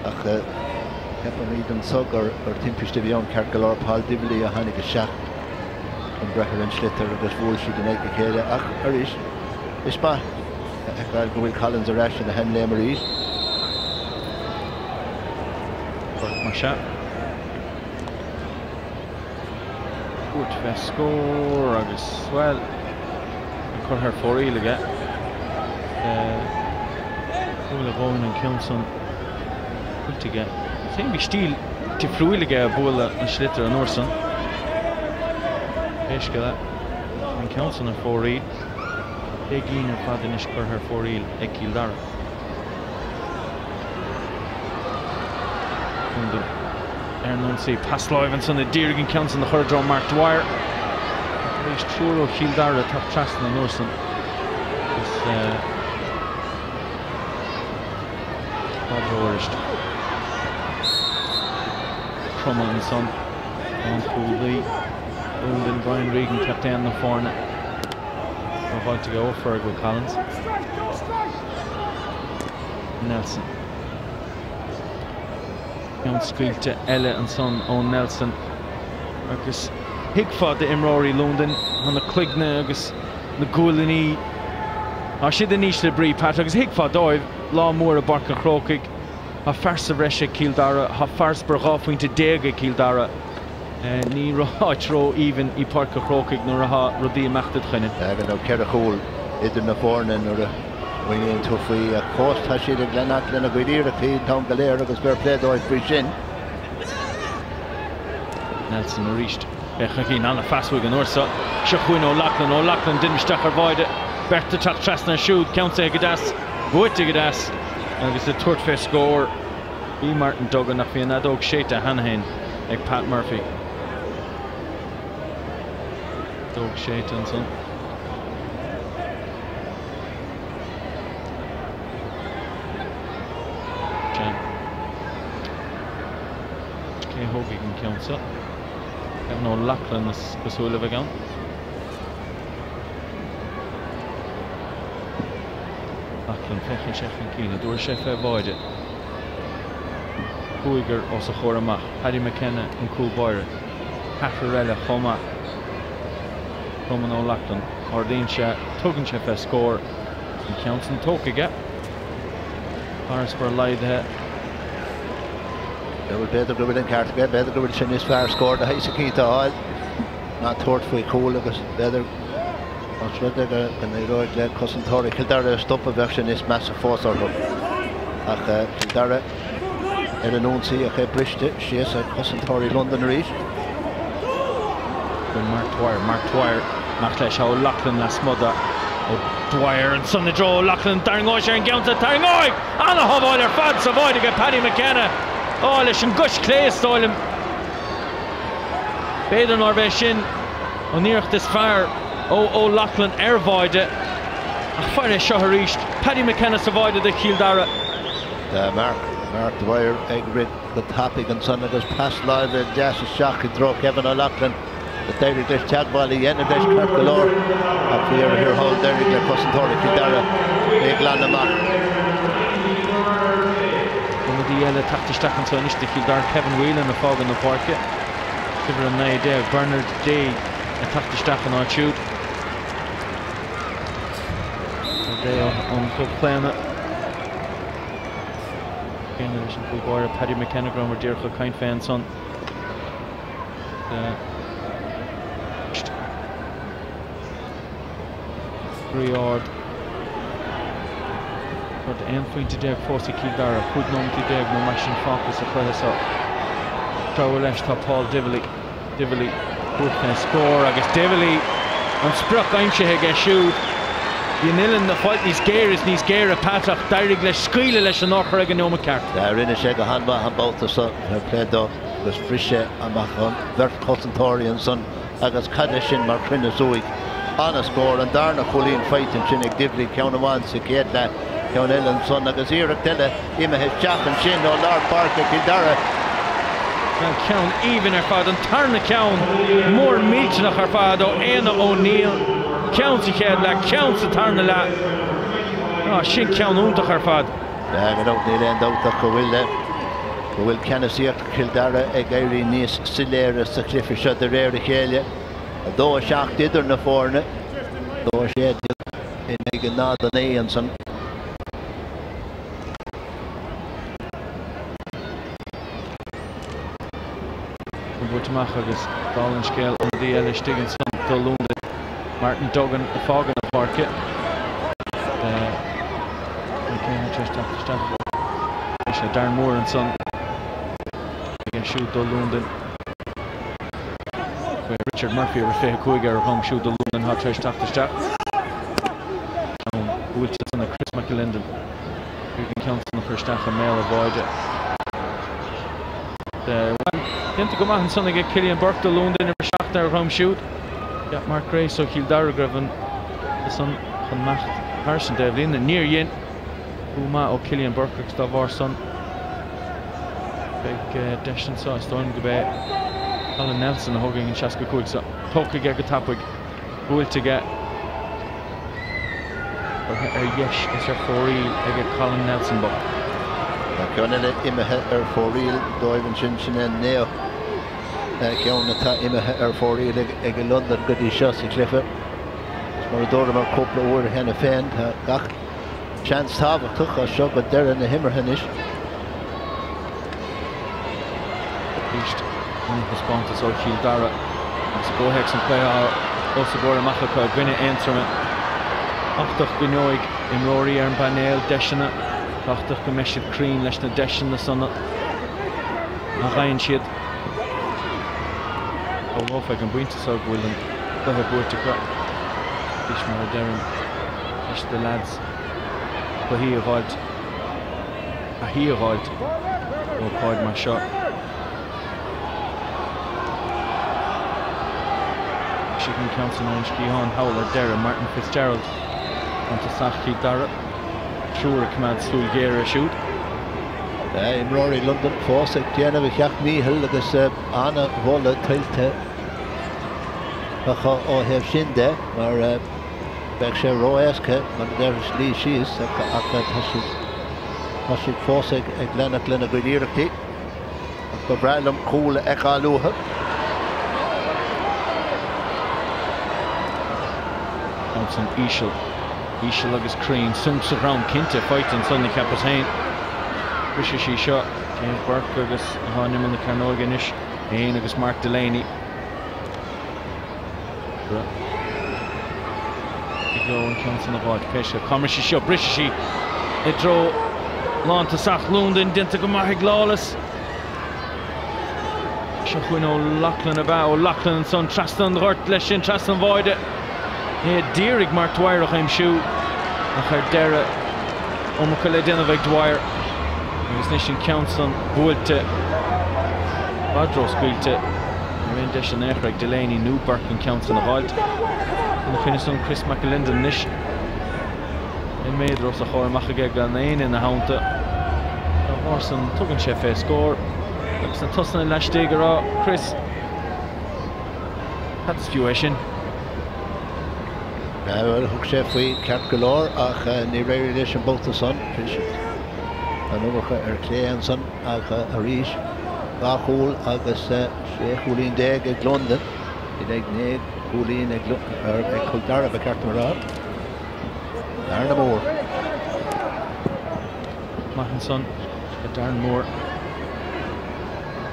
Ach ceapaimid anso gur timpiste a bhí ann ceart go leor. Paul Divilly a tháinig isteach chun breith ar an sliotar agus bhuail siad in aghaidh a chéile. Ach arís, is maith a fheiceáil go bhfuil Collins ar ais ina sheanléim arís. Mar sea. Tabhairt fé scór agus, bhuel, an curtha ar fóraoil aige. Súil a dhóthain an ceann san tuillte aige. Féin bhí stíl difriúil aige ag bualadh an sliotar an uair san. Pé scéal é, an ceann san ar fóraoil. Sé gcinn ar fad anois curtha ar fóraoil ag Cill Dara. Londain ar an ionsaí. Pas láimhe ansan a d'iarraidh an ceann san a chur i dtreo Mark Dwyer. Ach arís triúr ó Chill Dara ag teacht trasna an uair san agus bádóir arís. Cromadh ansan lánchúlaí Londain Brian Regan, captaen na foirne. Faighte aige ó Fergal Collins. Nelson. Ceann scaoilte eile ansan ó Nelson agus thuigfeá d'imreoirí Londain, tá na cloigne agus na guailní, tá siad in ísle brí, Pat, agus thuigfeá dóibh, lá mór i bPáirc an Chrócaigh, tá fear sa bhreis ag Cill Dara, tá farasbarr 12 phointe ag Cill Dara. Ní áit ró-aoibhinn í Páirc an Chrócaigh nuair atá rudaí ag imeacht id choinne. Go raibh ceithre chúl idir na foirne nuair a smaoiníonn tú faoi ach fós tá siad ag leanacht lena gcuid iarrachtaí an t-am go léir agus fair play dóibh faoi sin. Nelson arís. Féach an cinn an-phas uaidh an uair seo. Seo chugainn O'Loughlin. O'Loughlin déanamh isteach ar bháide. Beirt ag teacht trasna air siúd. Ceann saithe go deas. Buaite go deas agus ag tabhairt fé scór. Bhí Martin Duggan ach bhí an fheadóg séidte cheana féin ag Pat Murphy. Feadóg séidte ansan. Sea. Cé a thógfaidh an ceann seo? Kevin O'Loughlin is cosúil a bheidh ann. Loughlin, féachann sé chun cinn, an dtabharfaidh sé fé bháide. Cúigear os a chomhair amach. Paddy McKenna, an cúl báire. Ceathrar eile chomh maith. Cromann O'Loughlin. Ardaíonn sé, tugann sé fé scór. An ceann san tógtha aige. Farasbarr laghdaithe. Bhuel, b'fhéidir go bhfuil an ceart aige, b'fhéidir go bhfuil sé níos fearr scór de shaghas eicínt a fháil ná tabhairt faoi chúl agus b'fhéidir más rud é go n-éireoidh le cosantóirí Chill Dara a stopadh bheadh sé níos measa fós orthu. Ach Cill Dara. ar an ionsaí ach é briste síos ag cosantóirí Londain arís. Go Mark Dwyer, Mark Dwyer amach leis O'Loughlin lasmuigh de O'Dwyer ansan i dtreo O'Loughlin, tarraingeoidh sé an gceann seo, tarraingeoidh! Ana-shábháil ar fad sa bháide aige Paddy McKenna. Á, leis an gcois chlé is dóigh liom. B'fhéidir nárbh é sin an iarracht is fearr ó O'Loughlin ar bháide ach fair é seo arís, Paddy McKenna sa bháide do Chill Dara. Tá Mark Mark Dwyer ag rith go tapaidh ansan agus pas láimhe deas isteach i dtreo Kevin O'Loughlin. D'éirigh leis teagmháil a dhéanamh leis ceart go leor ach faoi dheireadh thiar thall d'éirigh le cosantóirí Chill Dara é a ghlanadh amach. Ionadaí eile ag teacht isteach anseo anois do Chill Dara, Kevin Whelan ag fágáil na páirce. Uimhir 19, Bernard Day ag teacht isteach ina áit siúd. Day ón gclubchlaonadh. Céanna leis an gcúl báire Paddy McKenna go rabhamar díreach ag caint fé ansan. Spraoi ard. Rud 11 phointe fós ag Cill Dara, 15 nóimeataí nó mar sin fágtha sa chluiche seo. Treabhadh leis tá Paul Divilly. Divilly tabhairt fén scór agus Divilly an sprioc aimsithe aige siúd. Bhí an uillinn ag fáilt níos géire is níos géire Pat ach d'éirigh leis scaoileadh leis an urchar ag an neomat ceart. Rinne sé go han-mhaith an babhta seo, fair play dó, agus bhris sé amach an bheirt chosantóirí ansan agus cad é sin mar chruinneas uaidh. An-scór, an darna cúilín faighte ansin ag Divilly, ceann amháin sa chéad leath, ceann eile ansan agus iarracht eile Imithe isteach ansin ó lár páirce Chill Dara. Bhuel, ceann aoibhinn ar fad, an tarna ceann mór millteanach ar fad ó Éanna O'Neill. Ceann sa chéad leath, ceann sa tarna leath. Á, sin ceann iontach ar fad. Gan dabht, níl aon dabht ach go bhfuil go bhfuil ceannasaíocht Chill Dara ag éirí níos soiléire sa chluiche seo de réir a chéile. 2-7 idir na foirne, 2-16 in aghaidh 0-9 ansan. Buailte amach agus dála an scéil ionadaí eile istigh ansan do Londain, Martin Duggan ag fágáil na páirce. Cé atá tar éis teacht isteach? Bhí sé Darren Moore ansan aige siúd do Londain. Richard Murphy uimhir 25 ar a dhroim siúd do Londain atá tar éis teacht isteach. Ceann buailte ansan ag Chris McAlinden. Iarraidh an ceann san a chur isteach i mbéal an bháide. Bhuel, déanta go maith ansan aige Cillian Burke do Londain, uimhir 7 ar a dhroim siúd. Cheap Mark Grace ó Chill Dara go raibh an san chun imeacht thairis an dtaobhlíne. Níor dhein. Cúl maith ó Cillian Burke agus dá bharr san beidh deis anso, is dóigh liom go b'é Colin Nelson a thógfaidh an 65 so. Tógtha aige go tapaidh. Buailte aige. Curtha ar dheis is ar fóraoil aige Colin Nelson bocht. Tá ceann eile imithe ar fóraoil dóibh ansin, sin é an naoú ceann atá imithe ar fóraoil ag Londain go dtí seo sa chluiche. Is mar a dúramar cúpla uair cheana féin, tá gach seans tábhachtach as seo go deireadh na himeartha anois. Arís an-taispeántas ó Chill Dara agus i gcomhthéacs an chluiche atá os a gcomhair amach acu i gcoinne Aontroma. Tábhachtach go ngeobhaidh imreoirí ar an bpainéal deiseanna, tábhachtach go mbeidh siad cruinn leis na deiseanna san a fhaigheann siad. Shamhlófá ag an bpointe seo go bhfuil an cluiche buaite acu. Arís mar a deirim leis na leaids cluichí a dh'fháilt. taithí a dh'fháilt ó ócáid mar seo. Sin an ceann san ón sciathán thall ar deireadh, Martin Fitzgerald chun tosach Chill Dara, triúr ag coimeád súil ghéar air siúd. Imreoirí Londain fós ag déanamh a sheacht ndícheall agus an-mholadh tuillte acu ó thaobh sin de mar Bheadh sé ró-éasca, mar a déarfá, luí síos ach tá siad, tá siad fós ag leanacht lena gcuid iarrachtaí. Ach ba bhreá liom cúl a fheiceáil uathu. Ansan íseal, íseal agus cruinn, sonc sa dhroim cinnte, faighte ansan a cheapas féin. Briseadh sí seo, James Burke agus atá in imeall na cearnóige anois, féin agus Mark Delaney. Tig leo an ceann san a dh'fháilt. Pé scéal, cá mbrisfidh sí seo? Brisfidh sí i dtreo Lántosach Londain déanta go maith ag Lawless. Seo chugainn O'Loughlin ab ea? O'Loughlin ansan trasna an ghoirt leis sin, trasna an bháide. É a d'iarraidh Mark Dwyer a chuimsiú ach ar deireadh iomarca le déanamh ag Dwyer agus anois an ceann san buailte i bhfad róscaoilte. Ní raibh aon deis in aon chor ag Delaney nó Burke an ceann san a dh'fháilt. Ina choinne san Chris McAlinden anois. 1 méadar os a chomhair amach aige gan éinne ina theannta. Dá bharr san tugann sé fé scór agus na tosaithe laistigh ag rá Chris, cad is fiú é sin? Bhuel, thug sé faoi ceart go leor ach níor éirigh leis an mbabhta san. An iomarca ar clé ansan ach arís 2 chúl agus 16 chúilín ag Londain in aghaidh 9 gcúilín ag Cill Dara ba cheart dom a rá. Bearna mór. Maith ansan ag Darren Moore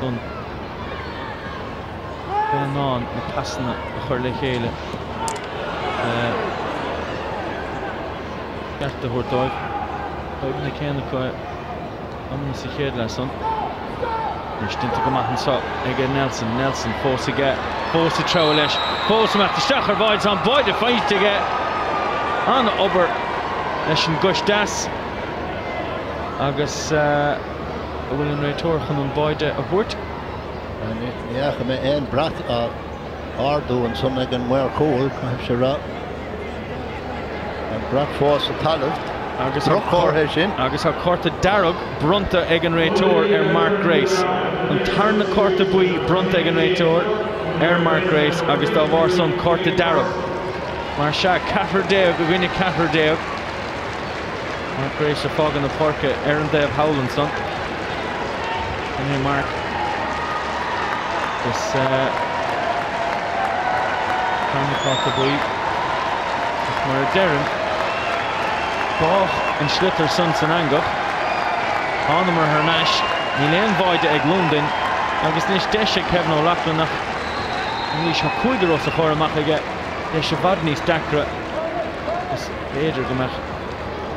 don bheith in ann na pasanna a chur le chéile le ceart a thabhairt dóibh. Fadhbanna céanna acu amanna sa chéad leath san. Anois déanta go maith anso ag Nelson. Nelson fós aige, fós ag treabhadh leis, fós ag imeacht isteach ar bháide. Tá an báide faighte aige. An-obair leis an gcois deas agus an bhfuil an réiteoir chun an báide a thabhairt? Ní fhaca mé aon brat á ardú ansan ag an maor cúil, caithfimse a rá. An brat fós sa talamh. Agus Droch-chomhartha é sin. Agus tá cárta dearg bronnta ag an réiteoir ar Mark Grace. An tarna cárta buí bronnta ag an réiteoir ar Mark Grace agus dá bharr san cárta dearg. Mar sea, ceathrar déag i gcoinne ceathrar déag. Mark Grace ag fágáil na páirce ar an dtaobh thall ansan. Sin é Mark. Agus tarna cárta buí. Ach mar a deirim, bádh an sliotar san san eangach. Thánamar thar n-ais. Níl aon bháide ag Londain. Agus anois deis ag Kevin O'Loughlin ach arís tá cúigear os a chomhair amach aige. Deis i bhfad níos deacra. Is b'fhéidir go mbeadh.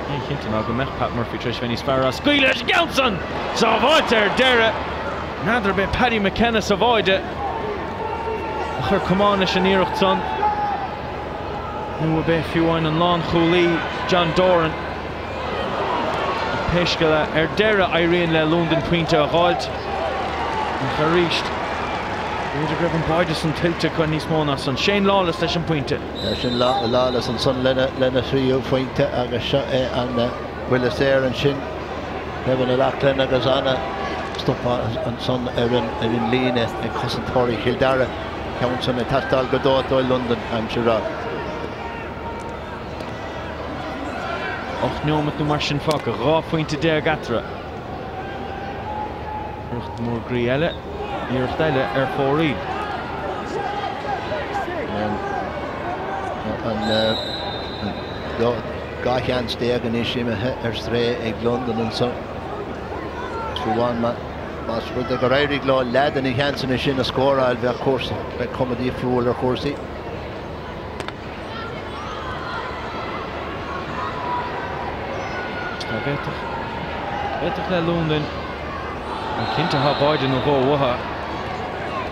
Ní chinnte ná go mbeadh Pat Murphy tar éis bheith níos fearr as scaoileadh leis an gceann san! Sábháilte ar deireadh! N'fheadar ab é Paddy McKenna sa bháide a chuir camán leis an iarracht san nó ab é fiú amháin an lánchúlaí John Doran. Ach pé scéal é, ar deireadh éiríonn le Londain pointe a dh'fháilt. Ach arís, b'fhéidir go raibh an báide san tuillte acu níos mó ná san. Shane Lawless leis an bpointe. Sin Lawless ansan lena thríú phointe agus seo é an buille saor ansin. Kevin O'Loughlin agus ana stop ansan ar an líne ag cosantóirí Chill Dara. Ceann san ag teastáil go dóite ó Londain, caithfimse a rá. 8 neomat nó mar sin fágtha, 12 phointe eatarthu. Iarracht mór groí eile, iarracht eile ar fóraoil. An 12 sheans anois imithe ar strae ag Londain anso. Fiú amháin más rud é gur éirigh leo leath de na sheansanna sin a scóráil, bheadh cúrsaí, bheadh cuma difriúil ar chúrsaí. Dá bhféadfadh, bhféadfadh le Londain, bhuel cinnte tá báide nó dhó uathu,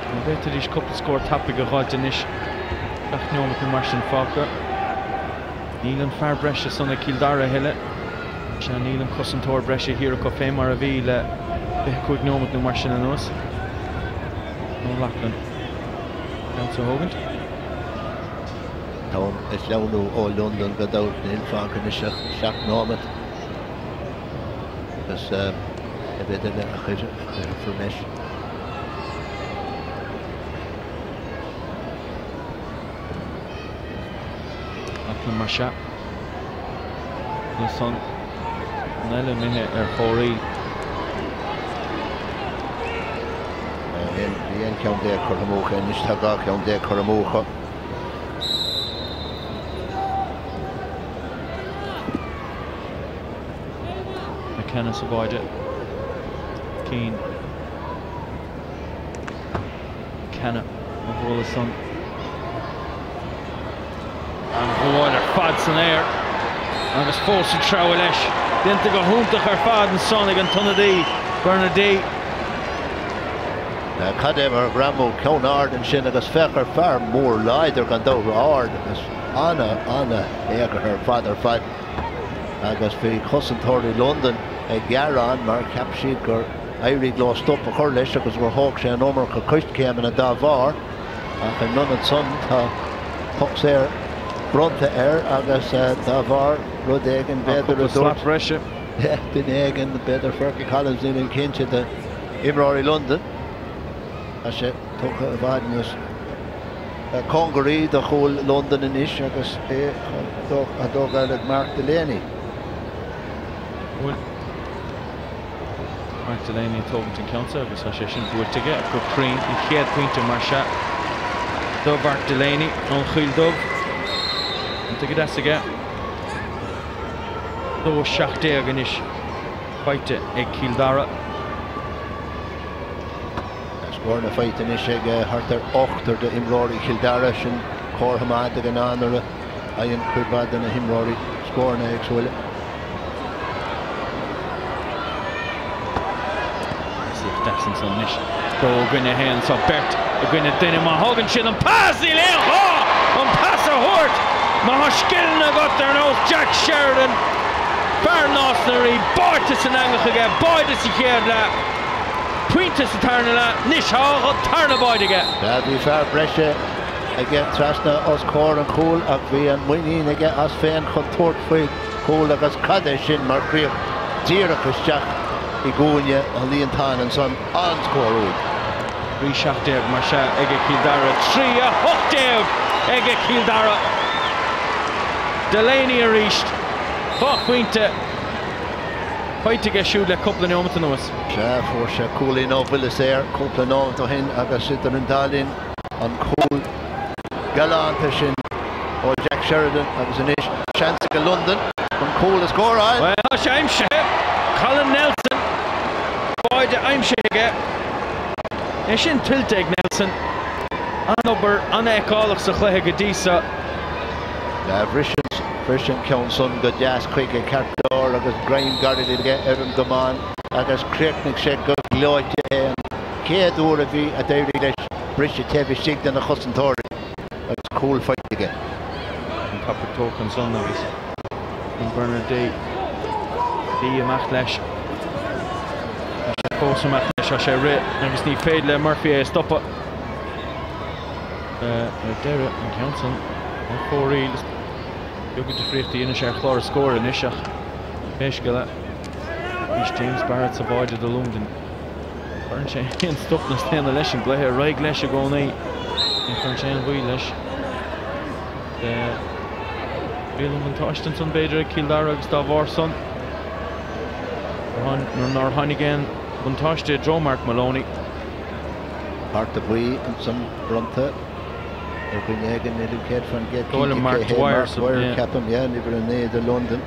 dá bhféadfaidís cúpla scór tapaidh a dh'fháilt anois, 7 neomat nó mar sin fágtha. Níl an fear breise san ag Cill Dara a thuilleadh. Sea, níl an cosantóir breise thiar acu fé mar a bhí le 25 neomat nó mar sin anuas. O'Loughlin. Ceann a thógaint. An t-am ag sleamhnú ó Londain gan dabht, níl fágtha anois ach 7 nóiméad agus a mhéad eile a chuirfear leis. Loughlin mar sea. Ansan an eile imithe ar fóraoil. Bhí 11 ceann curtha amú acu, anois tá 12 ceann curtha amú acu. McKenna sa bháide. Keane. McKenna a bhualadh san. An-ghabháil ar fad san aer agus fós ag treabhadh leis. Déanta go hiontach ar fad ansan ag an t-ionadaí, Bernard Dee. Cad é mar ghreamú, ceann ard ansin agus féach ar fear mór láidir gan dabht, ard agus ana, ana éagach ar fad ar fad agus bhí cosantóirí Londain ag gearán mar cheap siad gur éirigh leo stop a chur leis agus gur thóg sé an iomarca coiscéimeanna dá bharr ach in ionad san tá poc saor bronnta air agus dá bharr rud éigin b'fhéidir a dúirt duine éigin, b'fhéidir Fergie Collins, nílim cinnte, do imreoirí Londain. Tá sé tugtha i bhfad níos cóngaraí do chúl Londain anois agus é á dtógáil ag Mark Delaney. Bhuel, Mark Delaney ag tógaint an ceann seo agus tá sé sin buailte aige go cruinn. An chéad phointe mar sea do Mhark Delaney ón Choill Dubh. Iontach go deas aige. 2-17 anois faighte ag Cill Dara. Tá scóranna faighte anois ag thart ar ochtar d'imreoirí Chill Dara. Sin comhartha maith de ghnáth nuair a fhaigheann cuid mhaith de na himreoirí scóranna éagsúla. Pasaíocht deas ansan anois. 2 i gcoinne 1 anso, beirt i gcoinne duine. Má thugann siad an pas, níl aon ghá an pas a thabhairt má tá scileanna agat ar nós Jack Sheridan, fear Nás na Rí, báite san eangach aige, báide sa chéad leath, pointe sa tarna leath, anois tá an tarna báide aige. Bhí fear breise aige trasna os comhair an chúil ach bhí an muinín aige as féin chun tabhairt faoin chúl agus cad é sin mar chríoch díreach isteach i gcúinne an líontáin ansan. An-scór uaidh. 3-17 mar sea ag Cill Dara, 3-18 ag Cill Dara. Delaney arís, 2 phointe faighte aige siúd le cúpla neomat anuas. Sea, fuair sé cúilín ó bhuille saor cúpla nóiméad ó shin agus idir an dá linn an cúl galánta sin ó Jack Sheridan agus anois seans ag Londain chun cúl a scóráil. Bhuel, tá sé aimsithe. Colin Nelson. Báide aimsithe aige. É sin tuillte ag Nelson. An-obair, an-fheiceálach sa chluiche go dtí seo. Bhris bhris an ceann san go deas chuige ceart go leor agus greim gairid aige ar an gcamán agus chríochnaigh sé go gleoite é an chéad uair a bhí a d'éirigh leis briseadh taobh istigh de na chosantóirí agus cúl faighte aige. An tapaidh tógtha ansan agus an Bernard Dee ag imeacht leis. Tá sé fós ag imeacht leis, tá sé ag rith agus ní féidir le Murphy é a stopadh. Ar deireadh, an ceann san ar fóraoil. Is beag an difríocht a dhéanann sé ar chlár an scóir anois ach pé scéal é, arís James Barrett sa bháide do Londain. Cuireann sé aon stop ná staonadh leis an gcluiche, ar aghaidh leis i gcónaí. Ní chuireann sé aon mhoill leis. Riail an bhuntáiste ansan b'fhéidir ag Cill Dara agus dá bharr san nuair nár tháinig aon bhuntáiste i dtreo Mark Moloney. Cárta buí ansan bronnta ar dhuine éigin, nílim 100% cinnte Mark cé hé. Mark Dwyer, ceapaim, yeah, uimhir 9 do Londain.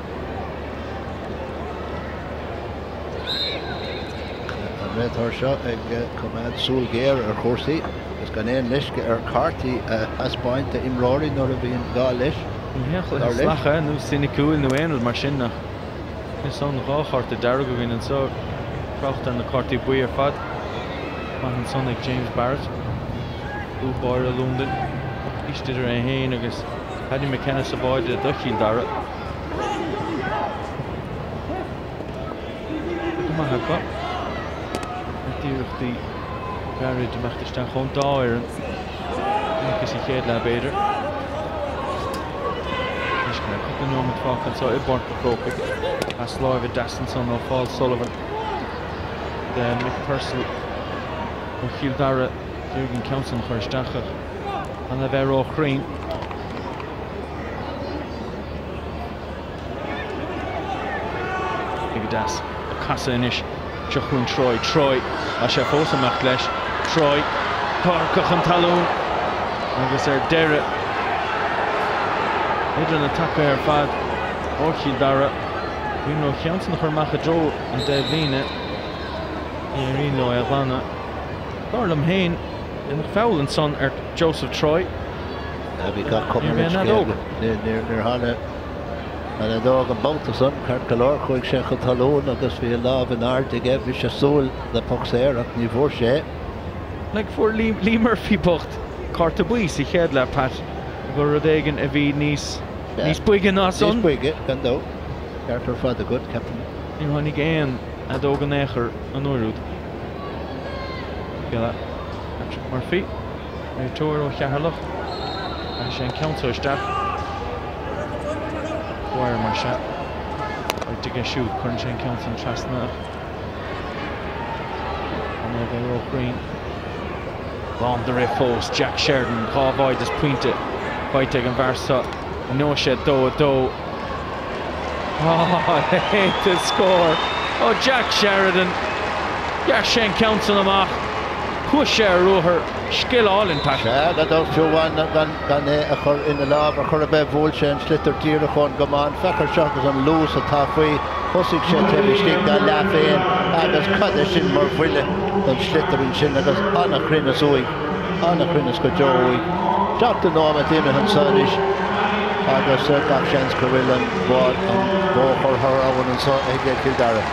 An réiteoir seo ag coimeád súil ghéar ar chúrsaí agus gan aon leisce air cártaí a thaispeáint d'imreoirí nuair a bhíonn gá leis. Ní haon chluiche salach nó soiniciúil nó aon rud mar sin ach is ann 2 chárta dearg againn anseo. Trácht ar na cártaí buí ar fad. Maith ansan ag James Barrett, cúl báire Londain. Arís idir é féin agus Paddy McKenna sa bháide do Chill Dara. Go maith acu. Neart iarrachtaí gairid imeacht isteach ón dá fhoireann. Seachas sa chéad leath b'fhéidir. Anois go mbeidh cúpla nóiméad fágtha anseo i bPáirc an Chrócaigh. Pas láimhe deas ansan ó Phaul Sullivan do Mick Purcell ó Chill Dara. D'iarraidh an ceann san a chur isteach ach gan a bheith ró-chruinn. Go deas ag casadh anois. Seo chugainn Troy. Troy. Tá sé fós ag imeacht leis. Troy. Tarraingthe chun talún agus ar deireadh idir na tacaithe ar fad ó Chill Dara. B'fhiú leo an ceann san a chur amach i dtreo an taobhlíne. Ní éiríonn leo é a ghlanadh. Dar liom féin, déanadh feall ansan ar Joseph Troy. Bhí gach cuma ar an scéal. Níor tharla. An fheadóg an babhta san, ceart go leor, chuaigh sé chun talún agus bhí a lámh in airde aige, bhí sé ag súil le poc saor ach ní bhfuair sé é. Like, fuair Lee Murphy bocht cárta buí sa chéad leath, Pat, do rud éigin a bhí níos, níos boige ná san. Níos boige, gan dabht. Ceart ar fad agat, ceapaim. Níor tháinig aon fheadóg in aon chor an uair úd. Patrick Murphy. Réiteoir ó Cheatharlach. Chaith sé an ceann so isteach. Dwyer mar sea. Faighte aige siúd. Cuireann sé an ceann san trasna ach gan é a bheith róchruinn. Lán de rith fós. Jack Sheridan, 2 bháide is pointe faighte ag an bhfear so. Anois é 2, 2. A leithéid de scór ó Jack Sheridan. Ghearr sé an ceann san amach. Chuaigh sé ar ruathar. Scil álainn, Pat. Sea, gan dabht, fiú amháin gan é a chur ina lámh ar chor ar bith, bhuail sé an sliotar díreach ón gcamán. Féach air seo agus an luas atá faoi. Thosaigh sé taobh istigh dá leath féin agus cad é sin mar bhuille don sliotar ansin agus an-chruinneas uaidh. An-chruinneas go deo uaidh. 70 nóiméad imithe anseo anois agus gach seans go bhfuil an bád, an bhó curtha thar abhainn anseo ag Cill Dara.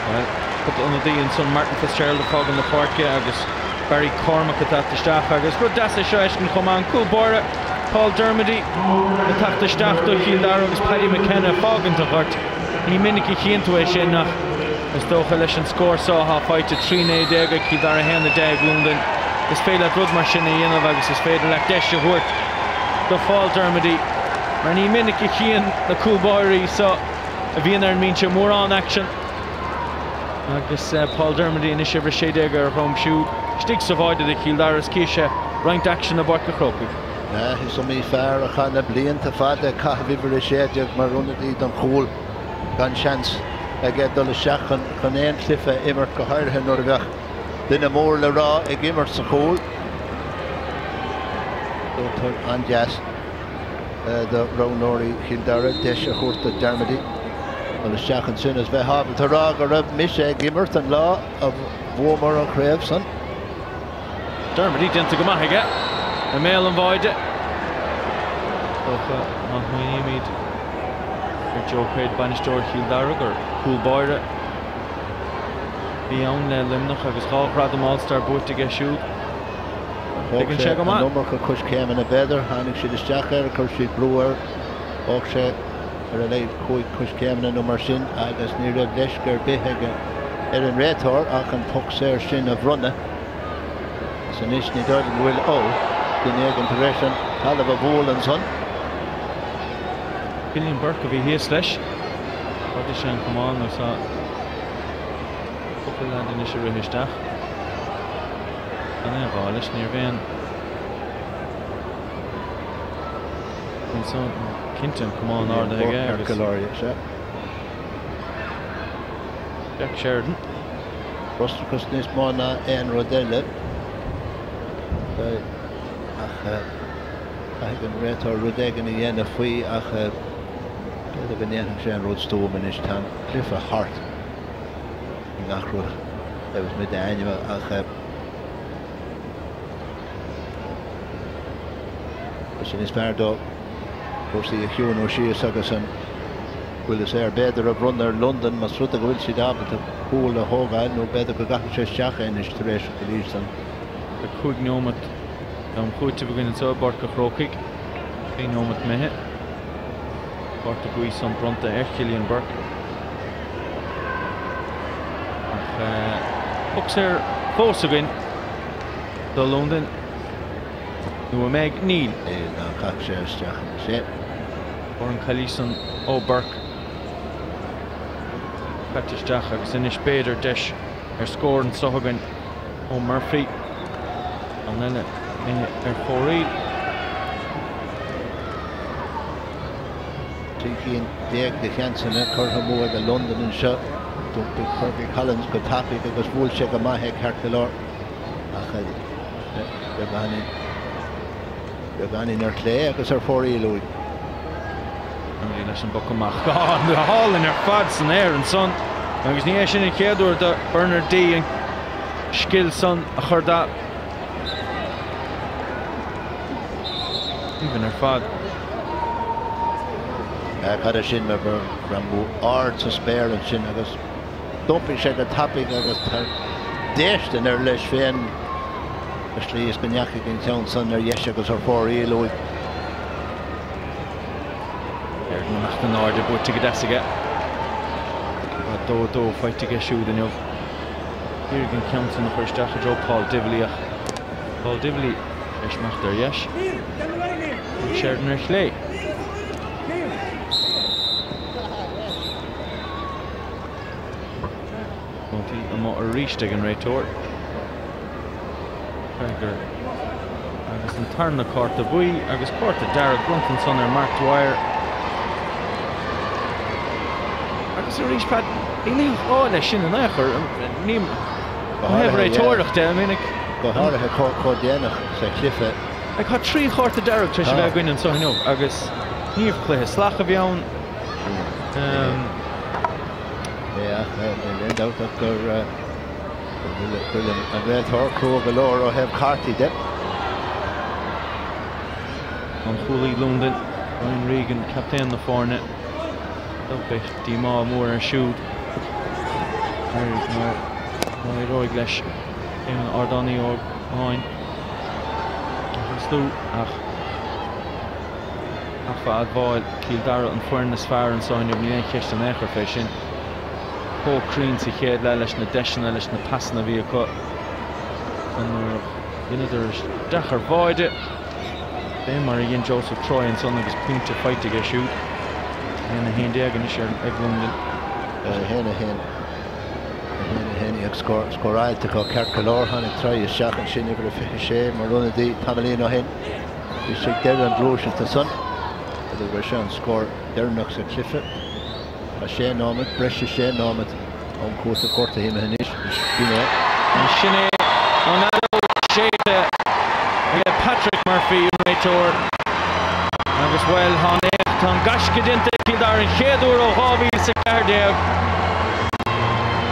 Bhuel, cúpla ionadaí ansan, Martin Fitzgerald ag fágáil na páirce agus Barry Cormack ag teacht isteach agus rud deas é seo a fheiscint chomh maith, an cúl báire Paul Dermody ag teacht isteach do Chill Dara agus Paddy McKenna ag fágaint an ghoirt. Ní minic a chíonn tú é sin ach is dócha leis an scór so atá faighte, 3 19 ag Cill Dara 1 10 ag Londain, is féidir leat rud mar sin a dhéanamh agus is féidir leat deis a thabhairt do Phaul Dermody mar ní minic a chíonn na cúl báirí so a bhíonn ar an mbinse mórán aicsean agus Paul Dermody anois uimhir 16 ar a dhroim siúd istigh sa bháide do Chill Dara is chífidh sé roinnt aicsean i bPáirc an Chrócaigh. Is iomaí fear a chaith na blianta fada ag caitheamh uimhir 16 mar ionadaí don chúl gan seans aige dul isteach chun aon chluiche a imirt, go háirithe nuair a bheadh duine mór le rá ag imirt sa chúl. An-deas do roghnóirí Chill Dara deis a thabhairt do Dermody dul isteach ansin is bheith ábalta a rá go raibh mise ag imirt an lá a bhuamar an chraobh san. Dermody déanta go maith aige i mbéal an bháide. Dócha má smaoinímid ar Joe Quaid, bainisteoir Chill Dara, gur cúl báire a bhí ann le Luimneach agus 2 ghradam All-Star buaite aige siúd. Thóg sé an iomarca coiscéimeanna b'fhéidir, tháinig siad isteach air, chuir siad brú air, thóg sé ar a laghad 5 coiscéimeanna nó mar sin agus ní raibh leisce ar bith aige ar an réiteoir ach an poc saor sin a bhronnadh. Is anois ní dóigh liom go bhfuil, ó, duine éigin tar éis an talamh a bhualadh ansan. Cillian Burke a bhí thíos leis. D'ardaigh sé an camán nó tá cúpla leaid anois ag rith isteach. Gan aon ghá leis, ní raibh aon ansan cinnte an camán ardaithe aige agus. Go leor, sea. Jack Sheridan. Frustrachas níos mó ná aon rud eile. Ach caithfidh an réiteoir rud éigin a dhéanamh faoi ach b'fhéidir go ndéanfadh sé an rud stuama anois. Tá an cluiche thart i ngach rud agus muid a ainm ach Sin is fearr dó cúrsaí a chiúnú síos agus an buille saor b'fhéidir a bhronnadh ar Londain más rud é go bhfuil siad ábalta cúl a thógáil nó b'fhéidir go gcaithfidh sé isteach é anois tar éis an calaois san. Tá 5 nóiméad d'am cúitimh againn anseo i bPáirc an Chrócaigh. 3 nóiméad imithe. Cárta buí san bronnta ar Chillian Burke. Ach poc saor fós againn do Londain. Nó an mbeidh? Níl. Níl, ná caithfidh sé isteach anois é. Fuair an calaois san ó Burke. Caite isteach agus anois b'fhéidir deis ar scór anseo againn ó Murphy. An eile imithe ar fóraoil. 13 cinn de sheansanna curtha amú ag Londain anseo. D'iompaigh Fergie Collins go tapaidh agus bhuail sé go maith é ceart go leor ach beagáinín ar chlé agus ar fóraoil uaidh. Emily leis an bpoc amach go hálainn ar fad san aer ansan agus ní hé sin an chéad uair do Bernard Dee an scil san a chur de. Aoibhinn ar fad. Cad é sin mar bhrambú ard sa spéir ansin agus d'iompaigh sé go tapaidh agus tá déistin air leis féin sa slí is go ndeachaigh an ceann san ar dheis agus ar fóraoil uaidh. Sheridan amach in airde buaite go deas aige. Tá 2 2 faighte aige siúd inniu. D'iarraidh an ceann san a chur isteach i dtreo Paul Divilly ach Paul Divilly tar éis imeacht ar dheis. Mark Sheridan ar chlé. Pointí amuigh arís ag an réiteoir. Gallagher agus an tarna cárta buí agus cárta dearg bronnta ansan ar Mark Dwyer. Agus arís, Pat, níl aon ghá leis sin in aon chor. Ní Go ó thaobh háirithe, yeah. réiteoireacht de, I mean, like, Go háirithe chomh déanach sa chluiche. Like, tá trí chárta dearg tar éis a Tá. bheith againn anseo inniu agus níorbh chluiche salach a bhí ann. Um, Yeah, níl aon dabht ach gur go bhfuil an réiteoir crua go leor ó thaobh cártaí de. An cúlaí Londain, Brian Regan, captaen na foirne. Beidh díomá mór air siúd mar má éireoidh leis aon ardánaí óg amháin a thosú ach Caithfear a admháil, Cill Dara an foireann is fearr anseo inniu, níl aon cheist in aon chor fé sin. Chomh cruinn sa chéad leath leis na deiseanna, leis na pasanna a bhí acu. Ansan nuair a dheineadar isteach ar bháide, fé mar a dhein Joseph Troy ansan agus pointe faighte aige siúd. 1, 11 anois ag Londain. 1, 1, 1, 1 ag scóráilte acu ceart go leor. Tháinig Troy isteach ansin uimhir a 26 mar ionadaí tamaillín ó shin. Bhí sé ag deireadh an ghluaiseacht ansan. B'fhéidir gur sin an scór deireanach sa chluiche. Tá sé nóiméad, breis is sé nóiméad ón cúiteamh gortaithe imithe anois. Sin é. Sin é an fheadóg séidte ag Patrick Murphy, an réiteoir. Agus, bhuel, tá an éacht, tá an gaisce déanta ag Cill Dara an chéad uair ó 2014.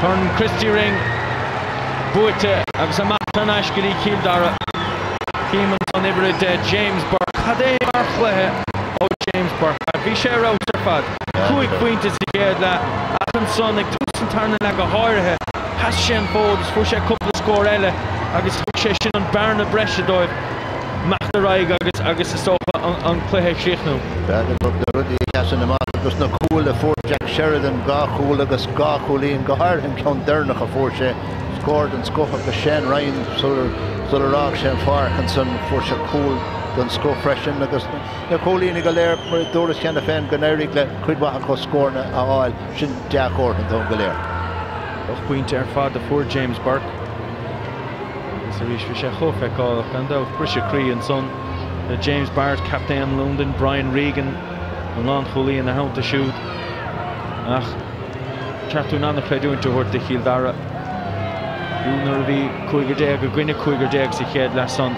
Corn Christy Ring buaite agus amach thar n-ais go dtí Cill Dara. Cím ansan uimhir 10, James Burke. Cad é mar chluiche ó James Burke. Bhí sé ar fheabhas ar fad. 5 phointe sa chéad leath ach ansan ag tús an tarna leath go háirithe, sheas sé an fód agus fuair sé cúpla scór eile agus thug sé sin an bearna breise dóibh imeacht ar aghaidh agus agus is dócha an cluiche a chríochnú. Na rudaí a sheasann amach agus na cúil a fuair Jack Sheridan, dhá chúl agus dhá chúilín, go háirithe an ceann deireanach a fuair sé. Scór den scoth agus Shane Ryan sular fhág sé an pháirc ansan fuair sé cúl den scoth freisin agus na cúilíní go léir mar a dúras cheana féin go n-éirigh le cuid mhaith acu scóranna a fháil, sin dea-chomhartha dóibh go léir. 8 bpointe ar fad a fuair James Burke agus arís bhí sé chomh feiceálach gan dabht. Briseadh croí ansan le James Barrett, captaen Londain, Brian Regan, an lánchúlaí ina theannta siúd ach Cheart dúinn an-chreidiúint a thabhairt do Chill Dara. Fiú nuair a bhí cúigear déag i gcoinne cúigear déag sa chéad leath san,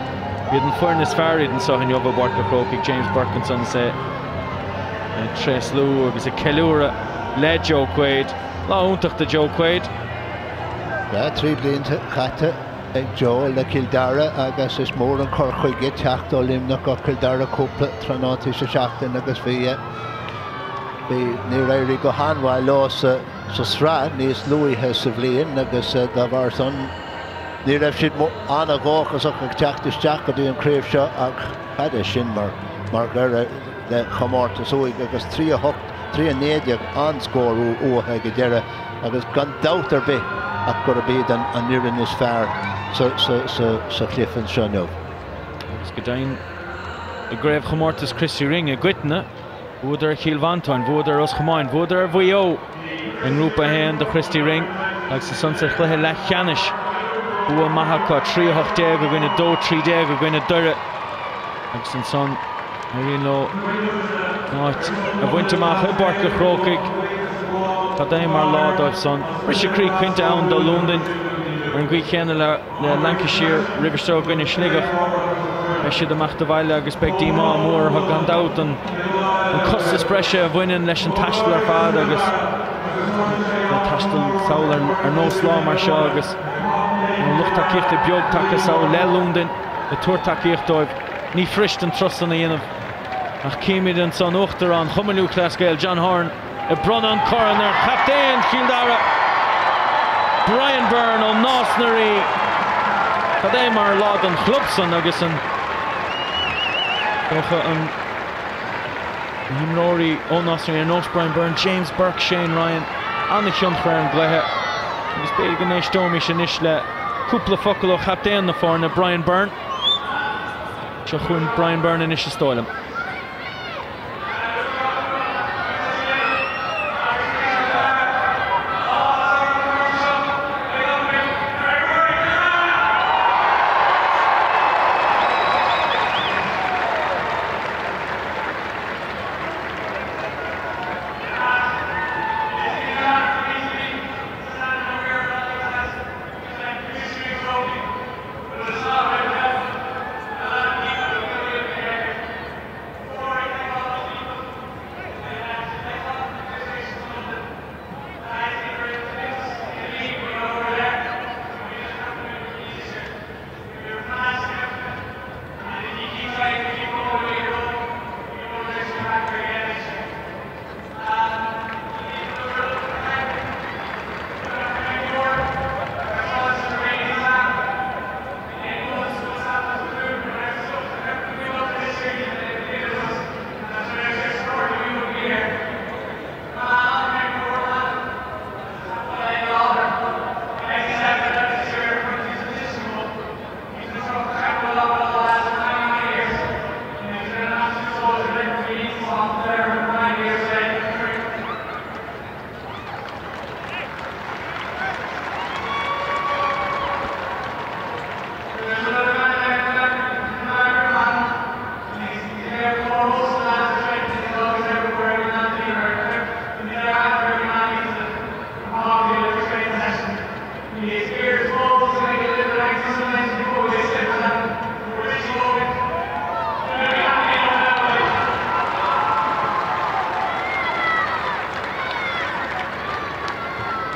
b'iad an foireann is fearr iad anseo inniu i bPáirc an Chrócaigh. James Burke ansan is é ag tréaslú agus ag ceiliúradh le Joe Quaid. Lá iontach do Joe Quaid. Tá 3 blianta caite ag Joe le Cill Dara agus is mór an cur chuige teacht ó Luimneach go Cill Dara cúpla tráthnóntaí sa seachtain agus bhí Bhí, níor éirigh go han-mhaith leo sa sraith níos luaithe sa bhliain agus dá bharr san ní raibh siad an-dhóchasach ag teacht isteach go dtí an craobh seo ach cad é sin mar dheireadh le chomórtas uaidh agus 3 8, 3 19 an-scór uathu ag an deireadh agus gan dabht ar bith ach gurb iad an fhoireann is fearr sa chluiche anseo inniu. Agus go deimhin i gcraobhchomórtas Christy Ring i gcoitinne, Bhuadar ar Chill Mhantáin, bhuadar ar Ros Comáin, bhuadar ar Mhaigh Eo i nGrúpa 1 do Christy Ring agus ansan sa chluiche leathcheannais, bua maith acu, 3 18 i gcoinne 2 13 i gcoinne Doire agus ansan éiríonn leo áit a bhaint amach i bPáirc an Chrócaigh. Cad é mar lá dóibh san. Briseadh croí cinnte ann do Londain ar an gcaoi chéanna le le Lancashire roimhe seo i gcoinne Sligeach. Beidh siad amach do bhaile agus beidh díomá mór orthu gan dabht an costas breise a bhaineann leis an taisteal ar fad agus le taisteal sall ar nós lá mar seo agus an lucht tacaíochta beag tagtha sall le Londain ag tabhairt tacaíocht dóibh. Ní fuirist an turas san a dhéanamh. Ach címid ansan Uachtarán Chumann Lúthchleas Gael, John Horan, ag bronnadh an corn ar chaptaen Chill Dara, Brian Byrne ó Nás na Rí. Cad é mar lá don chlub san agus an dócha an na himreoirí ó Nás na Rí ar nós Brian Byrne, James Burke, Shane Ryan, an-thionchar ar an gcluiche agus b'fhéidir go n-éisteoimis anois le cúpla focal ó chaptaen na foirne, Brian Byrne. Seo chugainn Brian Byrne anois is dóigh liom.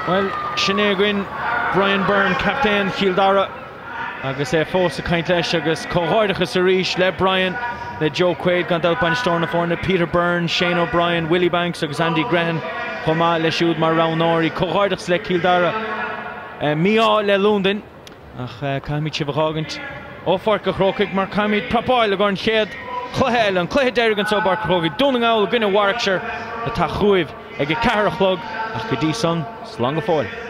Bhuel, sin é againn Brian Byrne, captaen Chill Dara, agus é fós ag caint leis agus comhghairdeachas arís le Brian, le Joe Quaid, gan dabht bainisteoir na foirne, Peter Byrne, Shane O'Brien, Willie Banks agus Andy Grehan chomh maith leis siúd mar roghnóirí. Comhghairdeachas le Cill Dara. Mí-ádh le Londain. Ach caithfimid sibh a dh'fhágaint ó Pháirc an Chrócaigh mar caithfimid prapáil i gcomhair an chéad chluiche eile, an cluiche deiridh anseo i bPáirc an Chrócaigh, Dún na nGall i gcoinne Warwickshire atá chugaibh ag a ceathair a chlog ach go dtí san, slán go fóill.